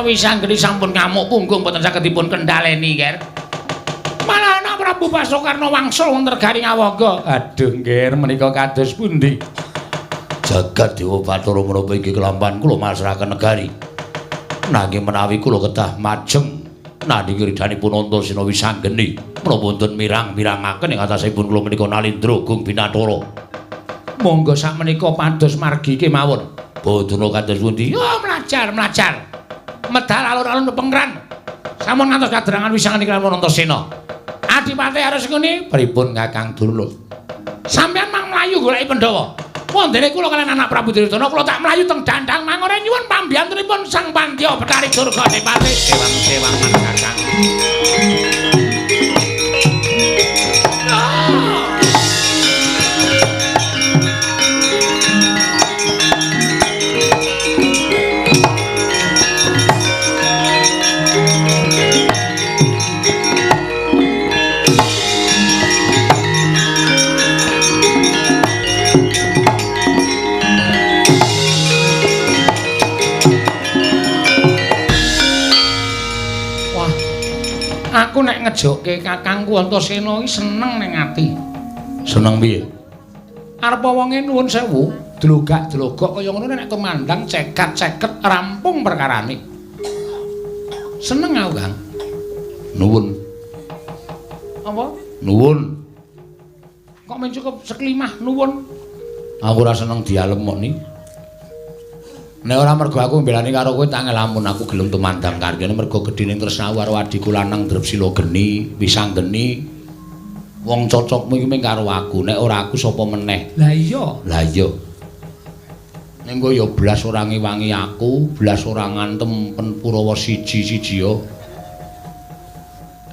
Wisanggeni sampun ngamuk punggung boten saged dipun kendhaleni, Ger. Malah ana Prabu Basukarna wangsul wonten negari Ngawangga. Aduh, Ger, menika kados pundi? Jagat Dewa Bathara menapa iki kelampahan kula masrahaken negari. Nanging menawi kula kedah majeng nandingi ridhanipun Antasena Wisanggeni, menapa wonten mirang-mirangaken ing atasipun kula menika Nalindra Gung Binathara. Monggo sakmenika pados margi kemawon. Bodana kados pundi? Yo mlajar, mlajar. Medal alun-alun pengran. Sampun ngantos kadrangan Wisanggeni kelawan Antasena. Adipati harus ngene pripun Kakang Durna? Sampeyan mang mlayu goleki Pandhawa. Wondene kula kaliyan anak Prabu Duryudana kula tak mlayu teng dandang mangore nyuwun pambiyantunipun Sang Pandya Betari Durga Adipati. Sewang-sewangan Kakang. Aku nek ngejokke kakangku Antasena iki seneng ning ati. Seneng piye? Arep wonge nuwun sewu, dlogak-dlogok kaya ngono nek tumandang cekat-ceket rampung perkarane. Seneng aku, Kang. Nuwun. Apa? Nuwun. Kok men cukup seklimah nuwun? Aku ora seneng dialem kok ni. Nek ora mergo aku mbelani karo kowe tangel lamun aku gelem tumandang karyane mergo gedhening tresnaku karo adhiku lanang Drepsila Geni, Wisanggeni. Wong cocokmu iki mung karo aku, nek ora aku sapa meneh? Lah iya. Lah iya. Ning kowe ya blas ora ngewangi aku, blas ora ngantem Purawa siji-siji ya.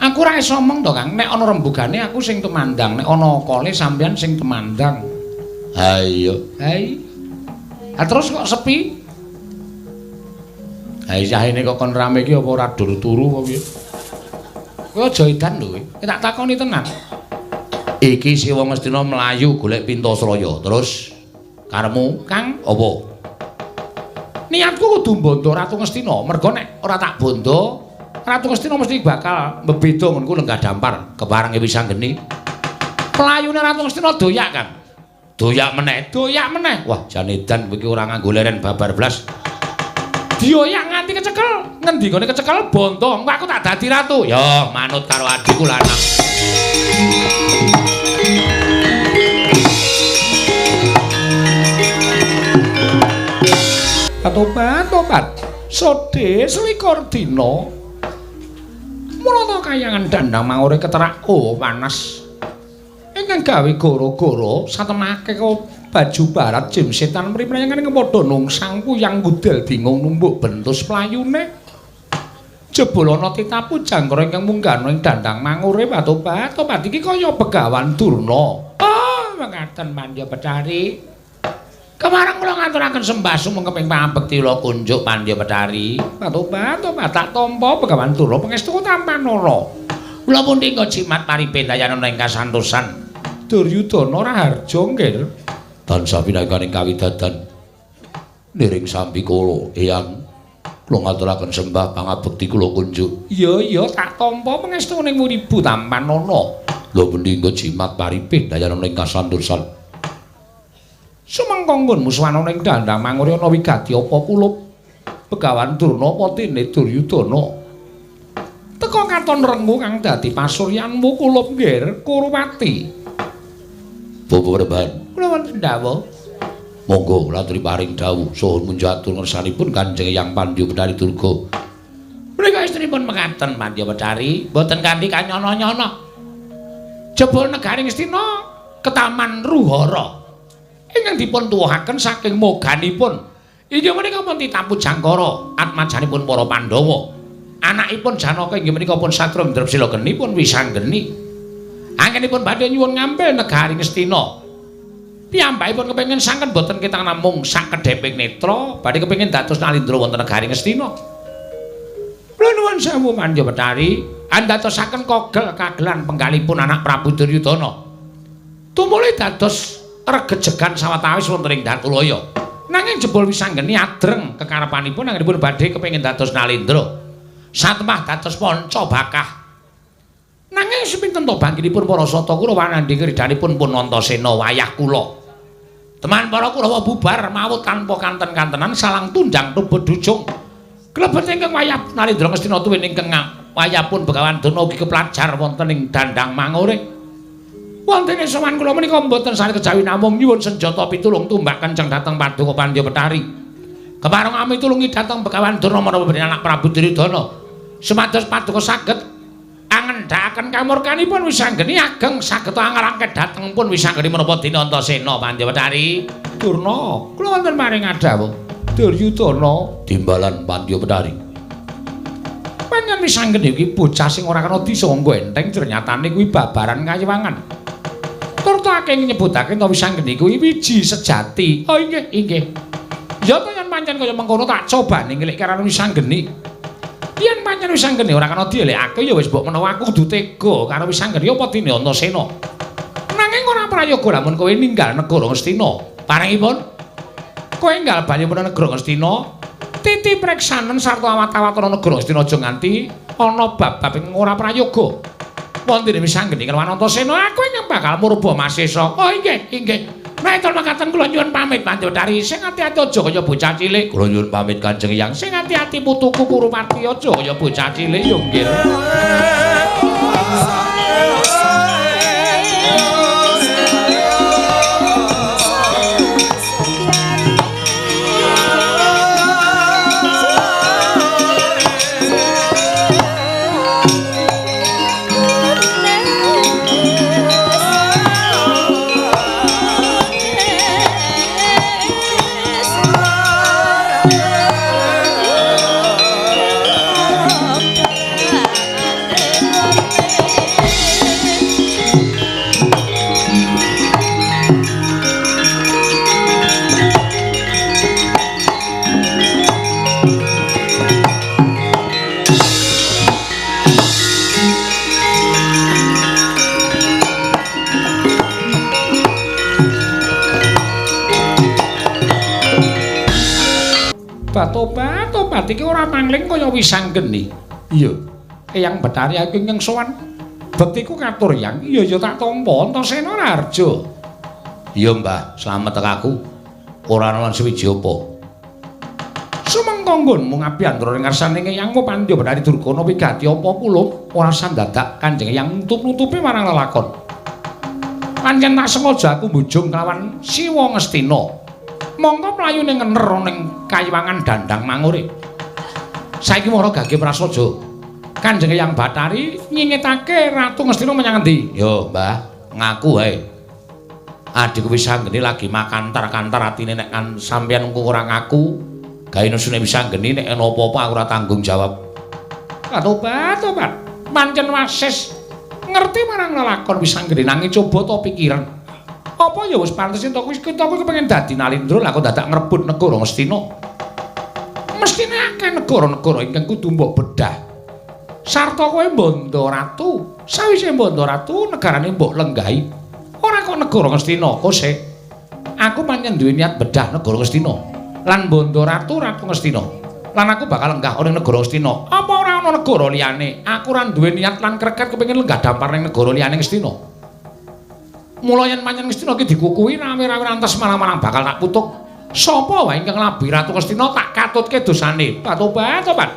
Aku ora iso omong to, Kang. Nek ana rembugane aku sing tumandang, nek ana akale sampeyan sing tumandang. Ha iya. Ha. Ha terus kok sepi? Ha isahene kok kon rame iki apa ora dur turu apa piye? Kowe aja edan lho kowe. Tak takoni tenan. Iki si wong Ngastina mlayu golek Pintasraya. Terus karepmu, Kang, apa? Niatku kudu mbondo Ratu Ngastina. Mergo nek ora tak bondo, Ratu Ngastina mesti bakal mbebeda nggonku lenggah dampar keparengi Wisanggeni. Playune Ratu Ngastina doyak, Kang. Doyak meneh, doyak meneh. Wah, jan edan kowe iki ora nganggo leren babar blas. Dioyak nganti kecekel. Ngendi gone kecekel bondo, engko aku tak dadi ratu. Ya, manut karo adikku lanang. Tobat-tobat sode selikur dina. Murata kayangan dandang mangure keterak panas. Ingkang gawe goro-goro satemake baju barat jim setan mriprayangane padha nungsang puyang gudel bingung numbuk bentus playune. Jebul ana titapu jangkara ingkang munggah ing dandang mangure tobat-tobat iki kaya Begawan Durna. Oh, mekaten Pandya Betari. Kemareng kula ngaturaken sembah sumengkeping pangabekti kula kunjuk Pandya Betari. Tobat-tobat tak tampa Begawan Durna pangestu tampanana. Kula pundi engko jimat paribendayana ing kasantosan. Duryudana raharja nggih. Tansah pinangkaning kawidadan niring sambi kula eyang kula ngaturaken sembah pangabekti kula kunjuk. Iya iya tak tampa pangestu ning ibu tampanana. Kula pundi engko jimat paribendayana ing kasantosan. Sumengko nggon musuhana ning dandang mangure ana wigati apa kulup Begawan Durna apa dene Duryudana. Teka katon rengu kang dadi pasuryanmu kulup nggih Kuruwati. Bapak rebahan. Kula wonten dawuh. Monggo latri paring dawuh saha munjatur ngersanipun Kanjeng Hyang Pandya Betari Durga. Menika estrinipun mekaten Pandya Betari, boten kanthi kanyono-nyono. Jebul negari Ngastina ketaman Ruhara. Ingkang dipun tuwuhaken saking moganipun inggih menika pun titapu Jangkara atmajanipun para Pandhawa. Anakipun Janaka inggih menika pun Satria Drepsila genipun Wisanggeni. Anggenipun badhe nyuwun ngambil negari Ngastina. Piyambakipun kepengin sangken boten ketang namung sakedheping netra, badhe kepengin dados nalindra wonten negari Ngastina. Kula nuwun sewu Pandya Betari, andadosaken kogel kagelan penggalipun anak Prabu Duryudana. Tumuli dados regejegan sawetawis wonten ing Datulaya. Nanging jebul Wisanggeni adreng kekarepanipun anggenipun badhe kepengin dados nalindra. Satemah dados panca bakah. Nanging sepinten to bangkinipun para sata Kurawa nandhi kridanipun pun Antasena wayah kula. Teman para Kurawa bubar mawut tanpa kanten-kantenan salang tunjang tubut dujung. Klebet ingkang wayah Nalindra Ngastina tuwin ingkang wayahpun Begawan Durna ugi keplajar wonten ing dandang mangure. Wonten sowan kula menika mboten sane kejawi namung nyuwun senjata pitulung tumbak kenceng dhateng Paduka Pandya Betari. Kepareng amitulungi dhateng Begawan Durna menapa anak Prabu Duryudana. Supados paduka saged angendhakaken kamurkanipun Wisanggeni ageng saged angrangket dhateng pun Wisanggeni menapa dene Antasena Pandya Betari. Durna, kula wonten maring adhawuh. Duryudana timbalan Pandya Betari. Pancen Wisanggeni iki bocah sing ora kena disangga enteng ternyatane kuwi babaran kayiwangan. Turta akeh nyebutake yen Wisanggeni kuwi wiji sejati. Oh inggih, inggih. Ya to yen pancen kaya mengkono tak cobane ngelik karo Wisanggeni. Yen pancen Wisanggeni ora kena dielekake ya wis mbok menawa aku kudu tega karo Wisanggeni apa dene Antasena. Nanging ora prayoga lamun kowe ninggal negara Ngastina. Parengipun kowe enggal bali menawa negara Ngastina, titi preksanen sarta awat-awatan negara Ngastina aja nganti ana bab-bab ing ora prayoga. Wonten Wisanggeni kelawan Antasena aku ingkang bakal murba Masesa. Oh inggih, inggih. Nek mekaten kula nyuwun pamit Pandya Betari, sing ati-ati aja kaya bocah cilik. Kula nyuwun pamit Kanjeng Hyang, sing ati-ati putuku Kurupati aja kaya bocah cilik yo nggih. Tobat-tobat iki ora mangling kaya Wisanggeni. Iya. Eyang Betari aku ingkang sowan. Bektiku katur yang. Iya ya tak tampa Antasena Raharja. Iya Mbah, slamet aku. Ora ana suwiji apa. Sumengko Mengko nggonmu ngabiyantara ing ngarsane Eyangmu Pandya Bathari Durga wigati apa kula ora sandadak Kanjeng Eyang nutup-nutupi marang lelakon. Pancen tak sengaja aku mbujung kelawan Siwa Ngastina. Mongko mlayu ning ngener ning kayiwangan Dandang Mangure. Saiki mara gage prasaja. Kanjeng Eyang Bathari nyingetake Ratu Ngastina menyang endi? Yo, Mbah, ngaku wae. Adikku Wisanggeni lagi makantar-kantar atine nek kan sampeyan engko ora ngaku, gawe nusune Wisanggeni nek ana apa-apa aku ora tanggung jawab. Tobat, tobat. Pancen wasis ngerti marang lelakon Wisanggeni nanging coba to pikiran. Apa ya wis pantes to kuwi kita kuwi kepengin dadi Nalindra lah kok dadak ngrebut negara Ngastina. Mestine akeh negara-negara ingkang kudu mbok bedah. Sarta kowe mbandha ratu, sawise mbandha ratu negarane mbok lenggahi. Ora kok negara Ngastina kose. Aku pancen duwe niat bedah negara Ngastina lan mbandha ratu Ratu Ngastina. Lan aku bakal lenggah ana negara Ngastina. Apa ora ana negara liyane? Aku ora duwe niat lan kreket kepengin lenggah dampar ning negara liyane Ngastina. Mula yen pancen Ngastina iki dikukuhi rawe-rawe rantes marang-marang bakal tak putuk. Sapa wae ingkang nglabi Ratu Ngastina tak katutke dosane. Tobat, tobat.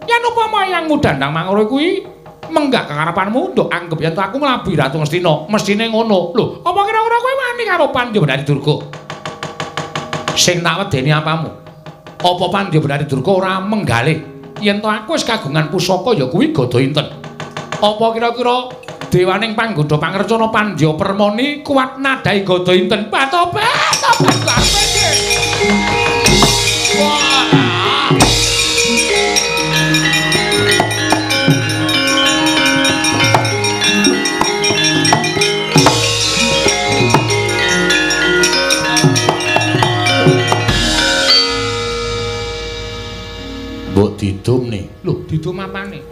Yen upama Eyangmu Dandang Mangura kuwi menggak kekarepanmu nduk anggep yen aku nglabi Ratu Ngastina, mestine ngono. Lho, apa kira-kira kowe wani karo Pandya Bathari Durga? Sing tak wedeni apamu? Apa Pandya Bathari Durga ora menggalih yen to aku wis kagungan pusaka ya kuwi Gada Inten. Apa kira-kira dewaning panggodha pangrecana Pandya Permoni kuat nadai Gada Inten? Tobat, tobat kabeh. Wah. Mbok didum nih. Lho, didum apane?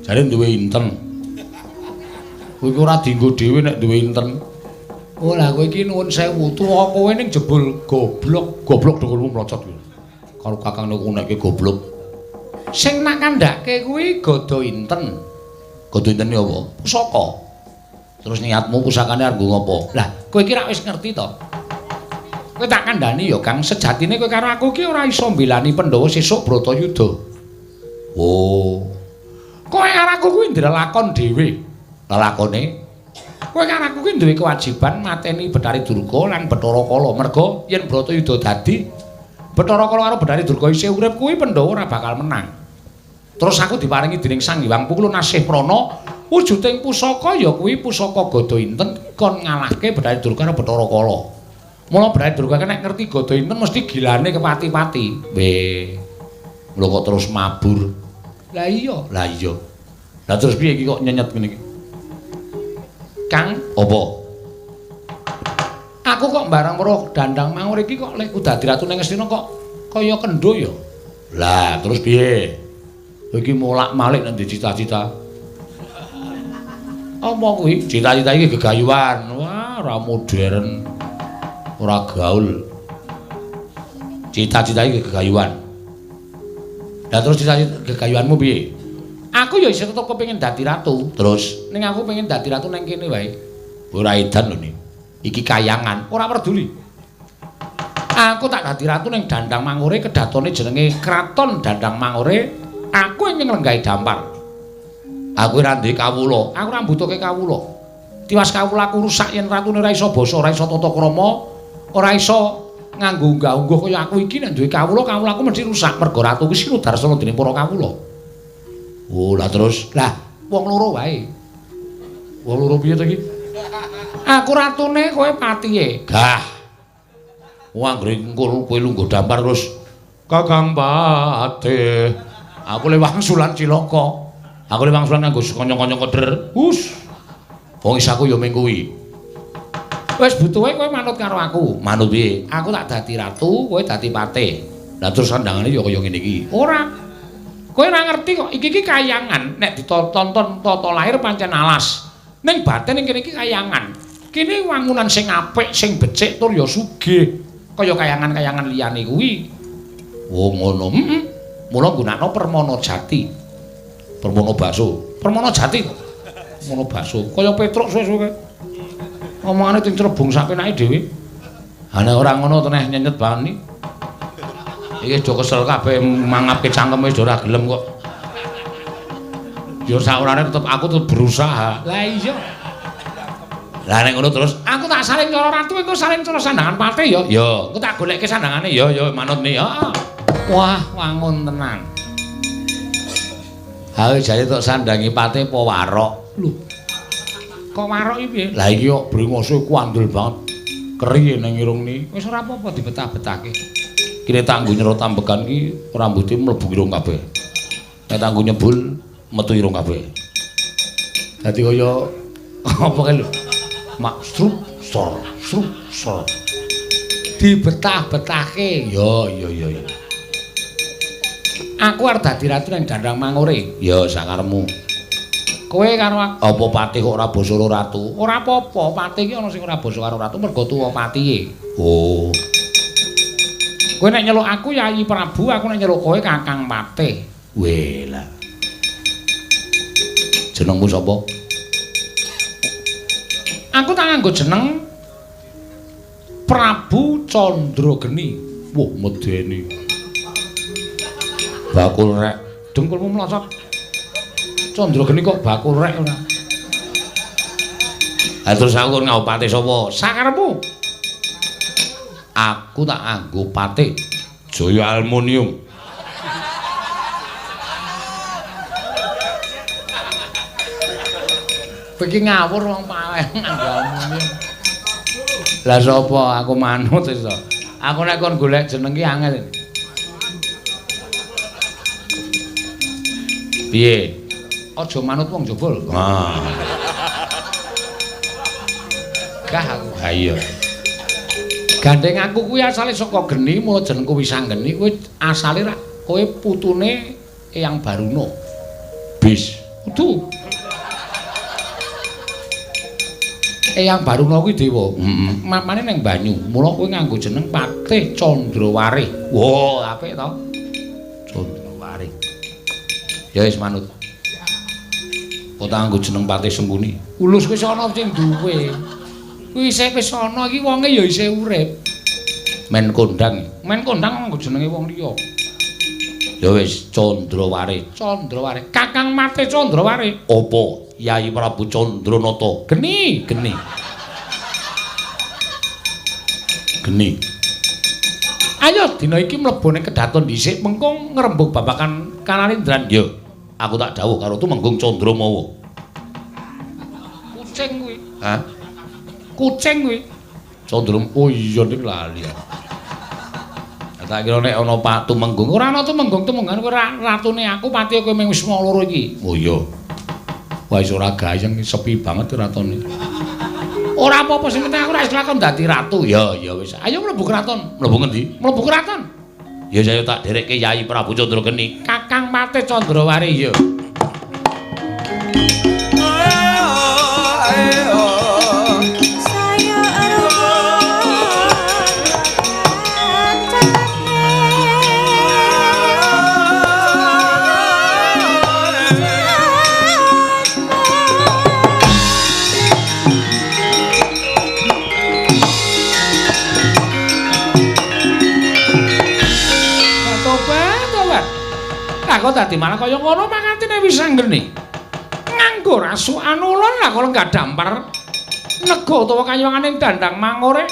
Jare duwe inten. Kowe iki ora dienggo dhewe nek duwe inten. Oh, lah kowe iki nuwun sewu, tuwa kowe ning jebul goblok, goblok dengkulmu mlocot kuwi. Karo kakang niku nekke goblok. Sing nak kandhake kuwi Gada Inten. Gada Inten iki apa? Pusaka. Terus niatmu pusakane arep nggo ngopo? Lah, kowe iki rak wis ngerti to? Kowe tak kandhani ya, Kang, sejatine kowe karo aku iki ora iso mbelani Pandhawa sesuk Bratayuda. Oh. Kowe karo aku kuwi ndelakon dhewe. Lelakone kowe karo aku kuwi duwe kewajiban mateni Bathari Durga lan Bathara Kala. Merga yen Bratayuda dadi Bathara Kala karo Bathari Durga isih urip kuwi Pandhawa ora bakal menang. Terus aku diparingi dening Sang Hyang Pukul Nasih Prana wujuding pusaka ya kuwi pusaka Gada Inten kon ngalahke Bathari Durga karo Bathara Kala. Mula Bathari Durga nek ngerti Gada Inten mesti gilane kepati-pati. Weh. Lho kok terus mabur. Lah iya, lah iya. Lah terus piye iki kok nyenyet ngene iki? Kang, apa? Aku kok barang weruh Dandang Mangur iki kok lek dadi ratu ning Ngastina kok kaya kendho ya. Lah terus piye? Iki molak-malik nek cita-cita. Apa kuwi? Cita-cita iki gegayuhan. Wah, ora modern. Ora gaul. Cita-cita iki gegayuhan. Lah terus cita-cita gegayuhanmu piye? Aku ya isih tetep kepengin dadi ratu. Terus ning aku pengen dadi ratu nang kene wae. Ora edan lho ni. Iki kayangan, ora peduli. Aku tak dadi ratu ning Dandang Mangure, kedatone jenenge Kraton Dandang Mangure. Aku ingin nglenggahi dampar. Aku ora duwe kawula. Aku ora mbutuhke kawula. Tiwas kawula aku rusak yen ratune ora iso basa, ora iso tata krama, ora iso nganggo unggah-ungguh kaya aku iki nek duwe kawula, kawulaku mesti rusak mergo ratu kuwi sinudarsana dening para kawula. Oh, lah terus, lah wong loro wae. Wong loro piye to iki? Aku ratune, kowe patihe. Gah. Wong anggere engko kowe lungguh dampar terus Kakang Patih. Aku le wangsulan cilaka. Aku le wangsulan nganggo konyong-konyong keder. Hus. Wong isaku ya mung kuwi. Wis butuhe kowe manut karo aku. Manut piye? Aku tak dadi ratu, kowe dadi patih. Lah terus sandangane ya kaya ngene iki. Ora. Kowe ora ngerti kok, iki iki kayangan. Nek ditonton tata lahir pancen alas. Ning batin ning kene iki kayangan. Kene wangunan sing apik, sing becik tur ya sugih. Kaya kayangan-kayangan liyane kuwi. Oh ngono. Heeh. Mula nggunakno permana jati. Permana bakso. Permana jati kok. Permana bakso. Kaya Petruk suwe-suwe kae. Omongane ting crebung sak penake dhewe. Ha nek ora ngono teneh nyenyet banget. Iki do kesel kabeh mangapke cangkem wis ora gelem kok. Ya saurane tetep aku tetep berusaha. Lah iya. Lah nek ngono terus aku tak saling cara ratu engko saling cara sandangan patih ya. Ya, engko tak golekke sandangane ya ya manut nih. Heeh. Wah, wangun tenan. Ha jane tok sandangi patih apa warok. Lho. Kok warok iki piye? Lah iki kok brengose kuandel banget. Keri ning irung ni. Wis ora apa-apa dibetah-betahke. Kene tanggo nyerot ambekan ki rambuté mlebu irung kabeh. Nek tanggo nyebul metu irung kabeh. Dadi kaya apa kae lho? Mak strup sor strup sor. Dibetah-betahke. Ya ya ya ya. Aku arep dadi ratu ning Dandang Mangure. Ya sakarepmu. Kowe karo aku apa patih kok ora basa karo ratu? Ora apa-apa, patih iki ana sing ora basa karo ratu mergo tuwa patihe. Oh. Kowe nek nyeluk aku Yayi Prabu, aku nek nyeluk kowe Kakang Patih. Weh lah. Jenengmu sapa? Aku tak nganggo jeneng Prabu Candrageni. Wah, medeni. Bakul rek, dengkulmu mlocot. Candrageni kok bakul rek ora. Ha terus aku kon nganggo patih sapa? Sakarepmu. Aku tak nganggo patih Jaya Aluminium. Iki ngawur wong paweh nganggo aluminium. Lah sapa aku manut iso. Aku nek kon golek jeneng ki angel. Piye? Aja manut wong jebul. Ah. Gah aku. Ha iya. Gandeng aku kuwi asale saka geni, mula jenengku Wisanggeni kuwi asale rak kowe putune Eyang Baruna. Bis. Kudu. Eyang Baruna kuwi dewa. Heeh. Mamane ning banyu, mula kowe nganggo jeneng Patih Candrawarih. Wah, apik to? Candrawarih. Ya wis manut. Kok tak nganggo jeneng Patih Sengkuni? Ulus wis ana sing duwe. Kuwi isih wis ana iki wonge ya isih urip. Men kondang. Men kondang nganggo jenenge wong liya. Ya wis Candrawarih. Candrawarih. Kakang Patih Candrawarih. Apa? Yayi Prabu Candranata. Geni, geni. Geni. Ayo dina iki mlebu ning kedaton dhisik mengko ngrembug babagan Kanalindran. Ya, aku tak dawuh karo Tumenggung Candramawa. Kucing kuwi. Hah? Kucing kuwi. Candra, oh iya ning lali. Tak kira nek ana Pak Tumenggung, ora ana Tumenggung, Tumenggungan kowe ratune aku, patihe kowe mung wis loro iki. Oh iya. Wah wis ora gayeng, sepi banget ratone. Ora apa-apa sing penting aku ora wis lakon dadi ratu. Ya ya wis. Ayo mlebu kraton. Mlebu ngendi? Mlebu kraton. Ya saya tak derekke Yayi Prabu Candrageni. Kakang Patih Candrawarih ya. Kok dadi malah kaya ngono mangantine Wisanggeni. Nganggo rasukan ulun lah kala enggak dampar nego utawa kayuwangane Dandang Mangure.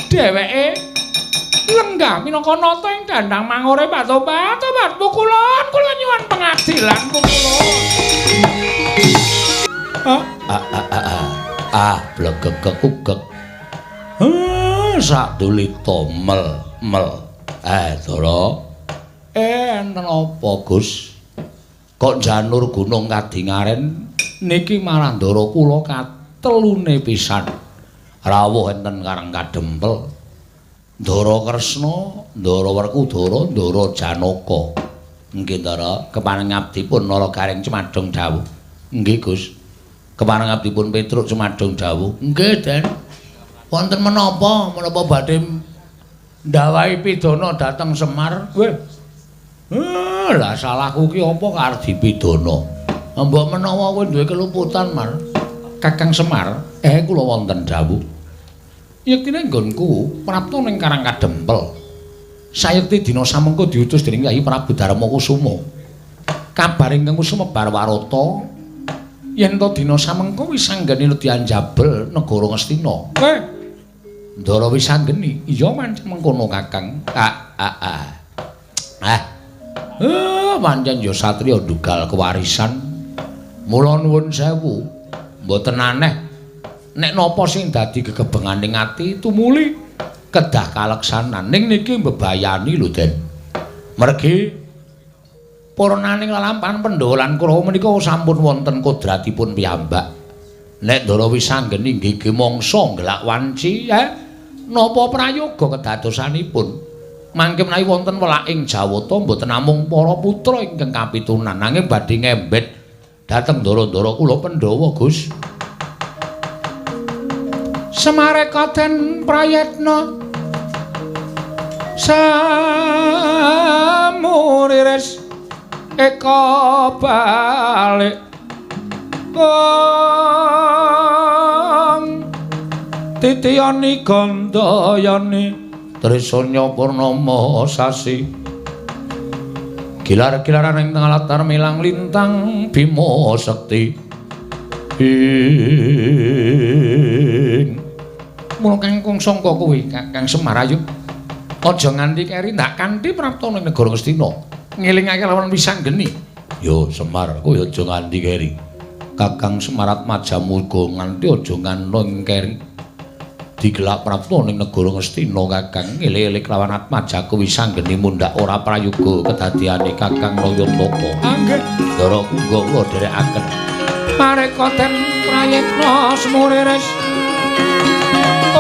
Dheweke lenggah minangka nata ing Dandang Mangure Pak Tobat pukulon kula nyuwun pengadilan pukulon. Ah ah ah ah blegegek ugek. Sadulita mel mel. Dara. Enten apa, Gus? Kok janur gunung kadingaren niki malah ndara kula katelune pisan. Rawuh enten Karang Kadempel. Ndara Kresna, Ndara Werkudara, Ndara Janaka. Nggih, Ndara, kepareng abdipun Nara Gareng Cumadung dawuh. Nggih, Gus. Kepareng abdipun Petruk Cumadung dawuh. Nggih, Den. Wonten menapa? Menapa badhe ndawahi pidana dhateng Semar? Weh. Lah salahku ki apa karo dipidana? Mbok menawa kowe duwe keluputan, Mar. Kakang Semar, kula wonten dawuh. Yektine nggonku prapta ning Karang Kadempel. Sayekti dina samengko diutus dening Kyai Prabu Darma Kusuma. Kabar ingkang sumebar warata yen to dina samengko Wisanggeni nedyan jabel negara Ngastina. Ndara Wisanggeni, iya pancen mengkono Kakang. Pancen ya satriya ndugal kewarisan. Mula nuwun sewu, mboten aneh nek napa sing dadi gegebenganing ati tumuli kedah kaleksanan. Ning niki mbebayani lho, Den. Mergi purnaning lelampahan Pandhawa lan Kurawa menika sampun wonten kodratipun piyambak. Nek Ndara Wisanggeni nggih mangsa nggelak wanci, napa prayoga kedadosanipun? Mangke menawi wonten welaking Jawata mboten namung para putra ingkang kapitunan, nanging badhe ngembet dhateng ndara-ndara kula Pandhawa, Gus. Semareka den prayetna samuriris eka balik kong titiyani gandayani Trisanya purnama sasi gilar-gilaran ing tengah latar milang lintang Bima Sekti. Ing mula kang sangka kowe Kakang Semar ayo aja nganti keri ndak kanthi prapta ning negara Ngastina ngelingake lawan Wisanggeni. Yo Semar, kowe aja nganti keri. Kakang Semar Atmaja muga nganti aja nganti keri. Digelak prapta ning negara Ngastina Kakang ngeling-eling lawan Atmajaku Wisanggeni mundhak ora prayoga kedadiane Kakang Nayantaka. Anggih ndara kula kula dherekaken. Mareka den prayitna semuriris. Oh.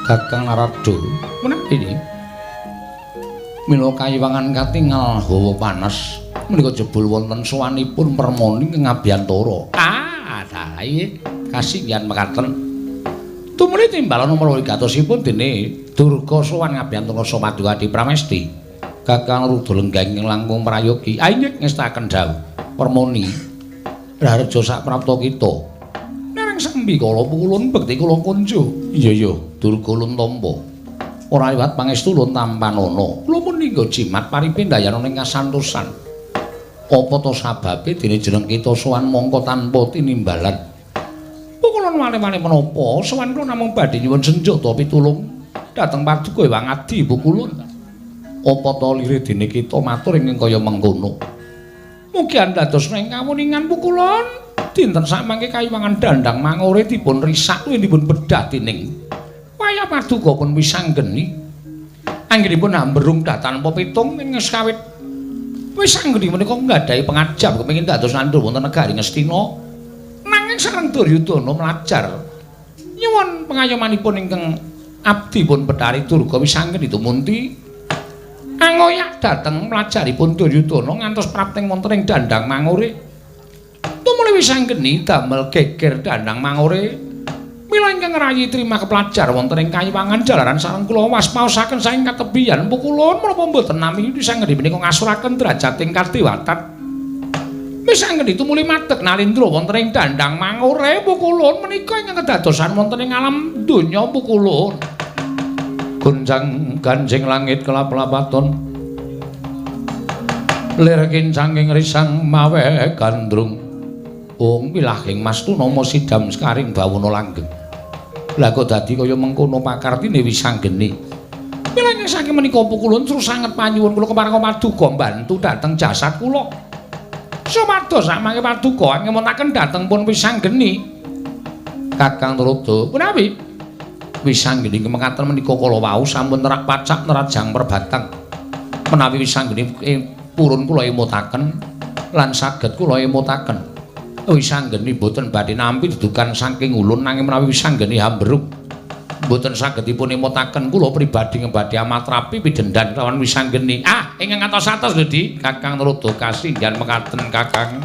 Kakang Narada menawi ini mila kayiwangan katingal hawa panas menika jebul wonten sowanipun Permoni ing ngabiyantara. Ah, dalah kasinggihan mekaten. Tumuli timbalan nomor wigatosipun dene Durga sowan ngabiyantara Paduka Adi Pramesti. Kakang Rudha lenggah ing langkung prayogi inggih ngestaken dawuh Permoni raharja saprapta kita. Nereng sambi kala pukulun bekti kula kunjo. Iya iya, Durga ulun tampa. Ora liwat pangestu ulun tampanana. Kula punika jimat paripindayana ing kasantosan. Apa to sababe dene jeneng kita sowan mangka tanpa tinimbalan? Pukulun wale-wale menapa? Sowan kula namung badhe nyuwun senjata pitulung dhateng paduka Hyang Adi Pukulun. Apa to lire dene kita matur ingkang kaya mengkono? Mugi andados ing kawuningan Pukulun. Dinten samangke kayiwangan dandang mangore dipun risak kuwi dipun bedah dening wayah paduka pun Wisanggeni. Anggenipun amberung tanpa pitung ing kawit Wisanggeni menika nggadahi pengajap kepengin dados nandur wonten negari Ngastina. Nanging sareng Duryudana mlajar nyuwun pengayomanipun ingkang abdi pun Bethari Durga Wisanggeni tumunti angoyak dhateng mlajaripun Duryudana ngantos prapting wonten ing dandang mangore. Tumuli Wisanggeni damel geger dandang mangore. Mila ingkang ngrayi trima keplajar wonten ing kayiwangan jalaran sareng kula waspaosaken saking katebihan pukulun menapa mboten nami Wisanggeni menika ngasuraken derajating kadewatan. Wisanggeni tumuli madeg nalindra wonten ing dandang mangure pukulun menika ingkang kedadosan wonten ing alam donya pukulun. Gonjang ganjing langit kelap-lapaton lir kincanging risang mawe gandrung ung wilahing mastuna sidam sekaring bawana langgeng. Lah kok dadi kaya mengkono pakartine Wisanggeni. Mila ingkang saking menika pukulun terus sanget panyuwun kula kepareng paduka mbantu dhateng jasad kula. Supados samangke paduka ngemutaken dhateng pun Wisanggeni. Kakang Tuladha, punawi Wisanggeni mekaten menika kala wau sampun nerak pacak nerajang perbatang. Menawi Wisanggeni purun kula emutaken lan saged kula emutaken. Wisanggeni boten badhe nampi dudukan saking ulun nanging menawi Wisanggeni hamberuk boten saged dipun emutaken kula pribadi badhe amatrapi pidhendan kelawan Wisanggeni. Ah, ingkang atos-atos lho Di. Kakang Tuladha kasinggihan mekaten Kakang.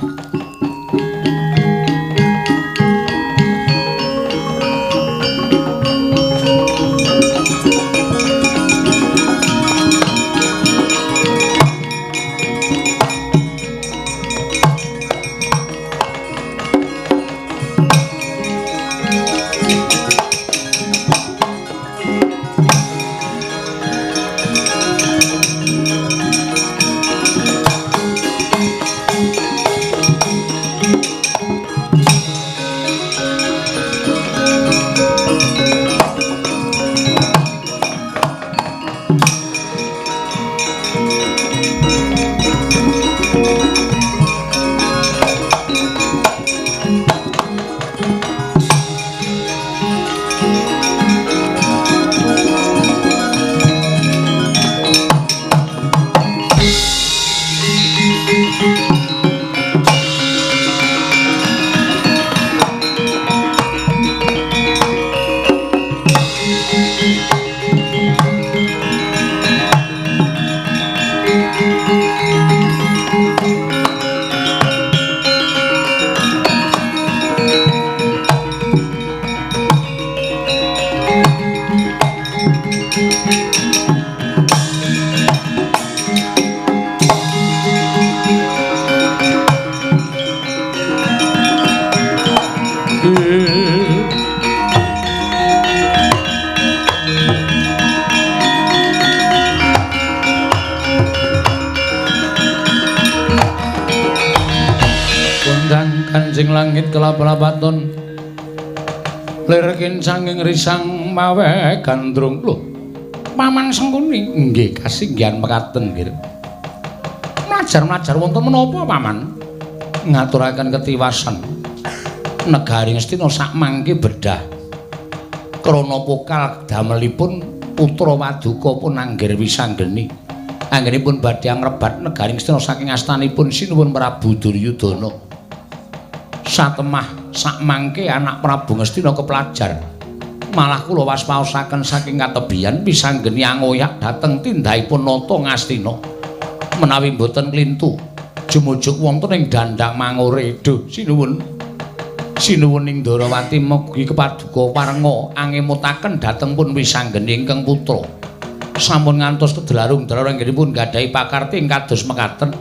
Kanjeng langit kelap-lapaton lir kincanging risang mawe gandrung. Lho, Paman Sengkuni nggih kasinggihan mekaten nggih. Mlajar-mlajar wonten menapa Paman? Ngaturaken ketiwasan negari Ngastina sakmangke bedah krana pokal damelipun putra Waduka pun Anggir Wisanggeni. Anggenipun badhe ngrebat negari Ngastina saking astanipun Sinuwun Prabu Duryudana. Satemah sakmangke anak Prabu Ngastina keplajar malah kula waspaosaken saking katebihan Wisanggeni angoyak dhateng tindhahipun nata Ngastina menawi mboten klintu jumujuk wonten ing dandang mangure. Duh sinuwun, sinuwun ing Ndarawati mugi kepaduka parenga angemutaken dhateng pun Wisanggeni ingkang putra sampun ngantos kedelarung dalarung anggenipun gadhahi pakarti ing kados mekaten.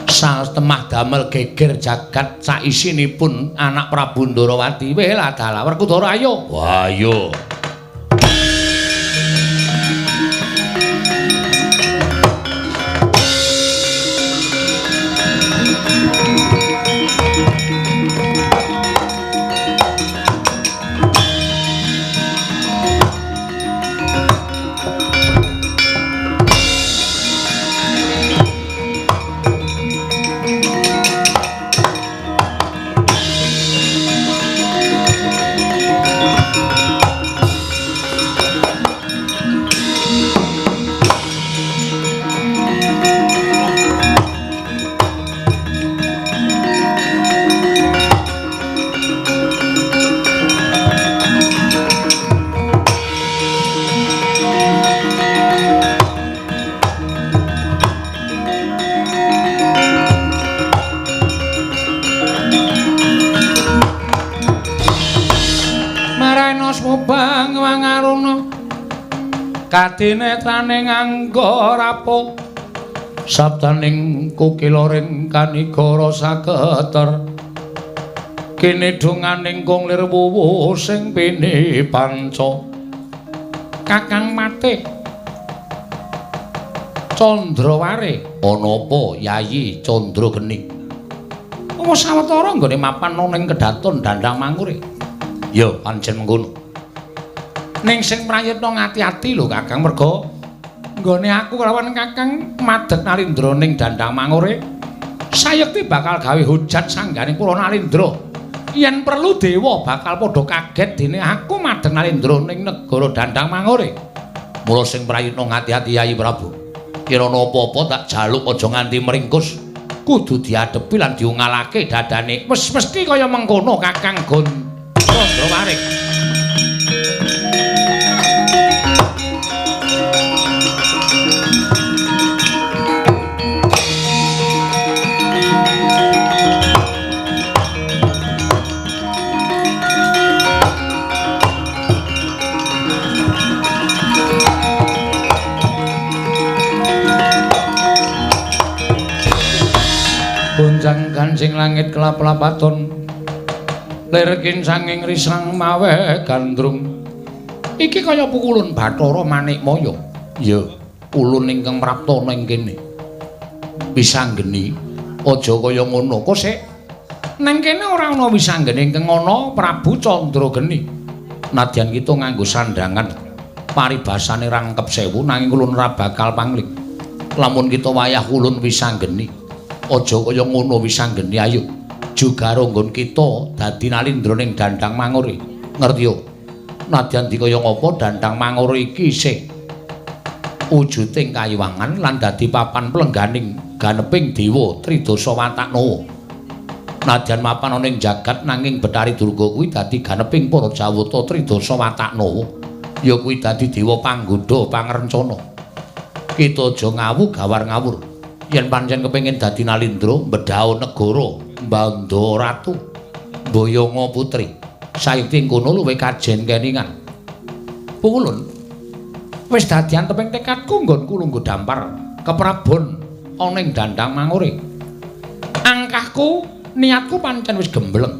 Satemah damel geger jagat saisinipun anak Prabu Ndarawati. Weh dalah Werkudara ayo. Wah ayo. Katinetrane nganggo rapuh sabdaning kukiloring kanigara saketer kene donganing kung lir wuwu sing pini panca Kakang Mate Candraware ana apa Yayi Candrageni wis sawetara nggone mapan ana ing kedaton Dandang Mangure ya pancen mengkono ning sing prayitna ngati-ati lho Kakang merga nggone aku kelawan Kakang madeg Nalindra ning Dandang Mangure sayekti bakal gawe hujat sangganing para Nalindra yen perlu dewa bakal padha kaget dene aku madeg Nalindra ning negara Dandang Mangure mula sing prayitna ngati-ati Yayi Prabu yen ana apa-apa tak jaluk aja nganti meringkus kudu diadepi lan diungalake dadane wis mesti kaya mengkono Kakang Gon Candraware. Gonjang gancing langit kelap-lapaton lir kincanging risang mawe gandrung iki kaya pukulun Bathara Manikmaya ya ulun ingkang prapta ning kene Wisanggeni aja kaya ngono kok sik ning kene ora ana Wisanggeni ingkang ana Prabu Candrageni nadyan kita nganggo sandhangan paribasane rangkep sewu nanging ulun ora bakal pangling lamun kita wayah ulun Wisanggeni aja kaya ngono Wisanggeni ayo jugaro nggon kita dadi Nalindra ning Dandang Mangure ngerti yo nadyan dikaya ngapa Dandang Mangure iki isih wujuding kayiwangan lan dadi papan plengganing ganeping dewa Tridasa Wataknawa nadyan mapan ana ing jagat nanging Bathari Durga kuwi dadi ganeping para Jawata Tridasa Wataknawa ya kuwi dadi dewa panggodha pangrencana kita aja ngawu gawar ngawur yen pancen kepengin dadi Nalindra mbedhao negara mbanda ratu mboyonga putri sayekti kono luwih kajen keningan pukulun wis dadi anteping tekadku nggonku lungguh dampar keprabon ana ing Dandang Mangure angkahku niatku pancen wis gembleng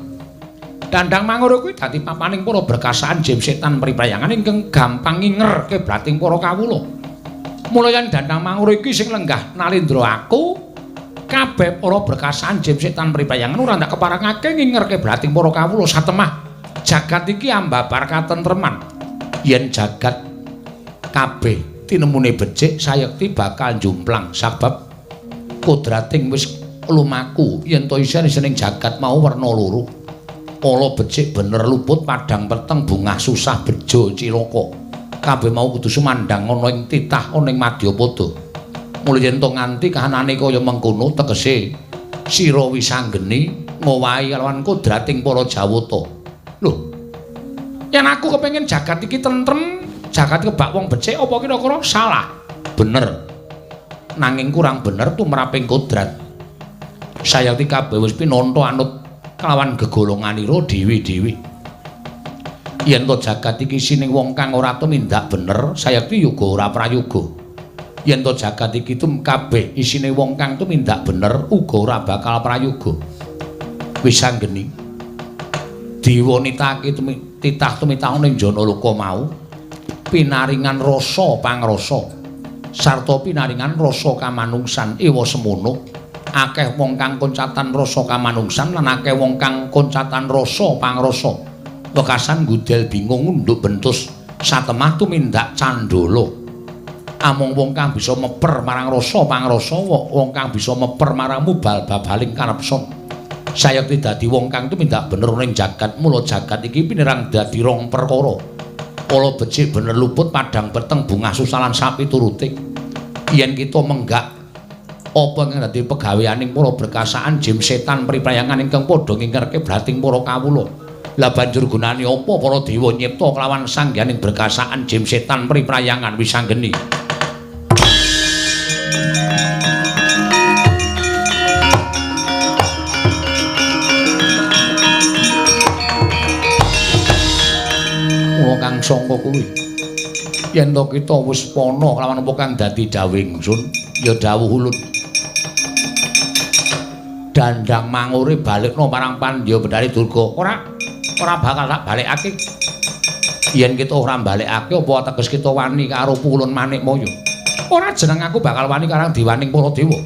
Dandang Mangure kuwi dadi papaning para berkasaan jim setan priprayangan ingkang gampang nginger keblating para kawula. Mula yen Dandang Mangure iki sing lenggah Nalindra aku kabeh para berkasan jim setan priprayangan ora ndak keparengake ngingerke blating para kawula satemah jagat iki ambabar katentreman yen jagat kabeh tinemune becik sayekti bakal njumplang sabab kodrating wis lumaku yen to isih ning jagat mau werna loro ala becik bener luput padang peteng bungah susah bejo cilaka kabeh mau kudu sumandhang ana ing titah ana ing madyapada. Mula yen to nganti kahanane kaya mengkono tegese sira Wisanggeni ngowahi kalawan kodrating para Jawata. Lho. Yen aku kepengin jagat iki tentrem, jagat kebak wong becik apa kira-kira salah? Bener. Nanging kurang bener tumraping kodrat. Sayekti kabeh wis pinantha anut kalawan gegolonganira dhewe-dhewe. Yen to jagat iki sining wong kang ora tumindak bener, sayekti yoga ora prayoga. Yen to jagat iki tum kabeh isine wong kang tumindak bener uga ora bakal prayoga. Wisanggeni diwonitake titah tumitah ning Janaloka mau pinaringan rasa pangrasa sarta pinaringan rasa kamanungsan ewa semono akeh wong kang koncatan rasa kamanungsan lan akeh wong kang koncatan rasa pangrasa. Wekasan gudel bingung unduk bentus satemah tumindak candala. Amung wong kang bisa meper marang rasa pangrasa, wong kang bisa meper marang mubal babaling kanepson. Sayekti dadi wong kang tumindak bener ning jagat, mula jagat iki pinirang dadi rong perkara. Kala becik bener luput padang peteng bungah susalan sapiturute. Yen kita menggak apa ingkang dadi pegaweaning para berkasaan jim setan priprayangan ingkang padha ngingerke blating para kawula. Lah banjur gunane apa para dewa nyipta kelawan sangganing berkasaan jim setan priprayangan Wisanggeni? Kula kang sangka kuwi Yen to kita wis pana kelawan apa kang dadi dawuh ingsun, ya dawuh ulun. Dandang mangure balikno marang Pandya Bethari Durga. Ora, ora bakal tak balekake. Yen kita ora balekake apa teges kita wani karo Pulun Manikmaya? Ora jeneng aku bakal wani karang diwaning para dewa.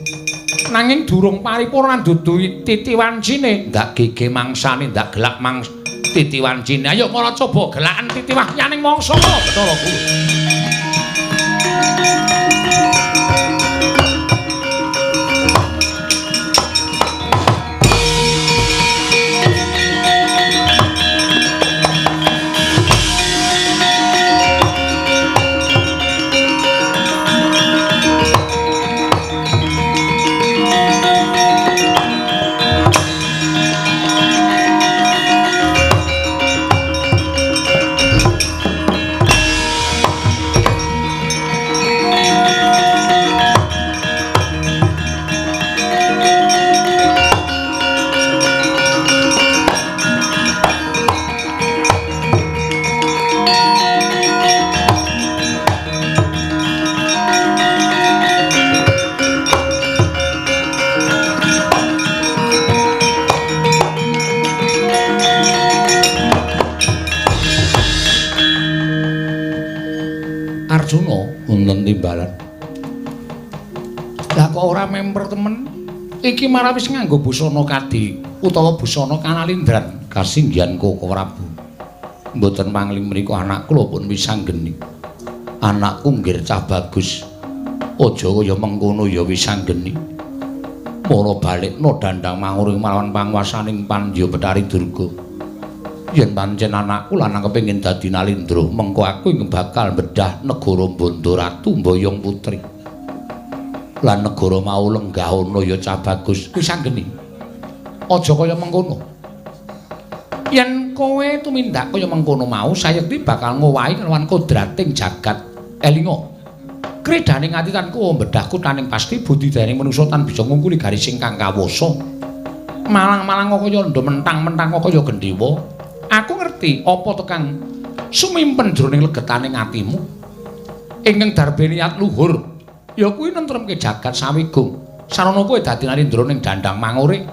Nanging durung paripurna dudu titi wancine, ndak gege mangsane, ndak gelak mang titi wancine. Ayo mara coba gelakan titi wahyaning mangsa Bathara Guru. Arjuna wonten timbalan. Lah kok ora memper temen? Iki marah wis nganggo busana kadi utawa busana kanalindran kasinggihan Koko Prabu. Mboten mangling mriku anak kula pun wisanggeni. Anakku nggih cah bagus. Aja kaya mengkono ya wisanggeni. Mula balikno dandang manguri marang panguwasaning Pandya Bethari Durga. Yen pancen anakku lanang kepengin dadi nalindra, mengko aku ing bakal bedah negara Bandharatu mboyong putri. Lan negara mau lenggah ana ya cah bagus. Wis anggeni. Aja kaya mengkono. Yen kowe tumindak kaya mengkono mau, sayekti bakal ngowahi kelawan kodrating jagat. Elinga. Kredane ati tan kuwa bedah kutaning pasti budidayaning manusa tan bisa ngungkuli garis ingkang kawasa. Malang-malang kaya ndha mentang-mentang kaya gendhewa. Aku ngerti apa tekang sumimpen jroning legetaning atimu. Ingkang darbe niat luhur ya kuwi nentremke jagat sawigung. Sarana kowe dadi narindra ning dandang mangure.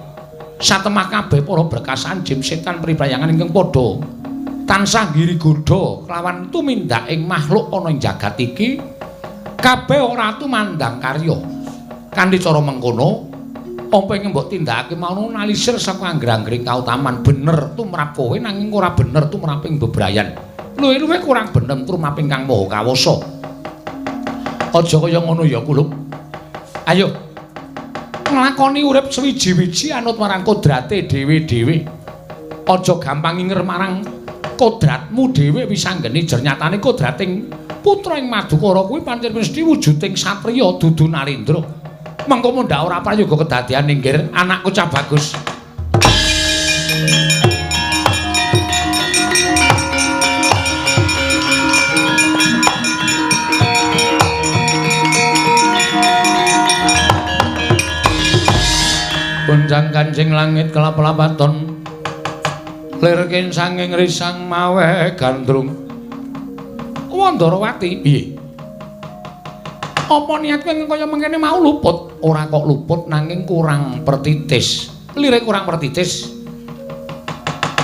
Satemah kabeh para berkasan jim setan pribayangan ingkang padha tansah nggiri godha kelawan tumindak ing makhluk ana ing jagat iki. Kabeh ora tumandang karya. Kanthi cara mengkono apa ing mbok tindakake mau nalisir saka angger-anggering kautaman bener tumrap kowe nanging ora bener tumrap ing bebrayan. Luwih-luwih kurang bener tumrap ingkang Maha Kawasa. Aja kaya ngono ya Kulup. Ayo nglakoni urip suwiji-wiji anut marang kodrate dhewe-dhewe. Aja gampang nginger marang kodratmu dhewe wis anggene jernyatane kodrating putra ing Madukara kuwi pancen mesti wujuding satriya dudu narendra. Mengko mundhak ora prayoga kedadian inggir anakku cah bagus. Gonjang kancing langit kelap-lapaton lir kinsanging risang mawe gandrung. Wandarawati piye? Apa niat kowe kaya mengkene mau luput? Ora kok luput nanging kurang pertitis. Lire kurang pertitis.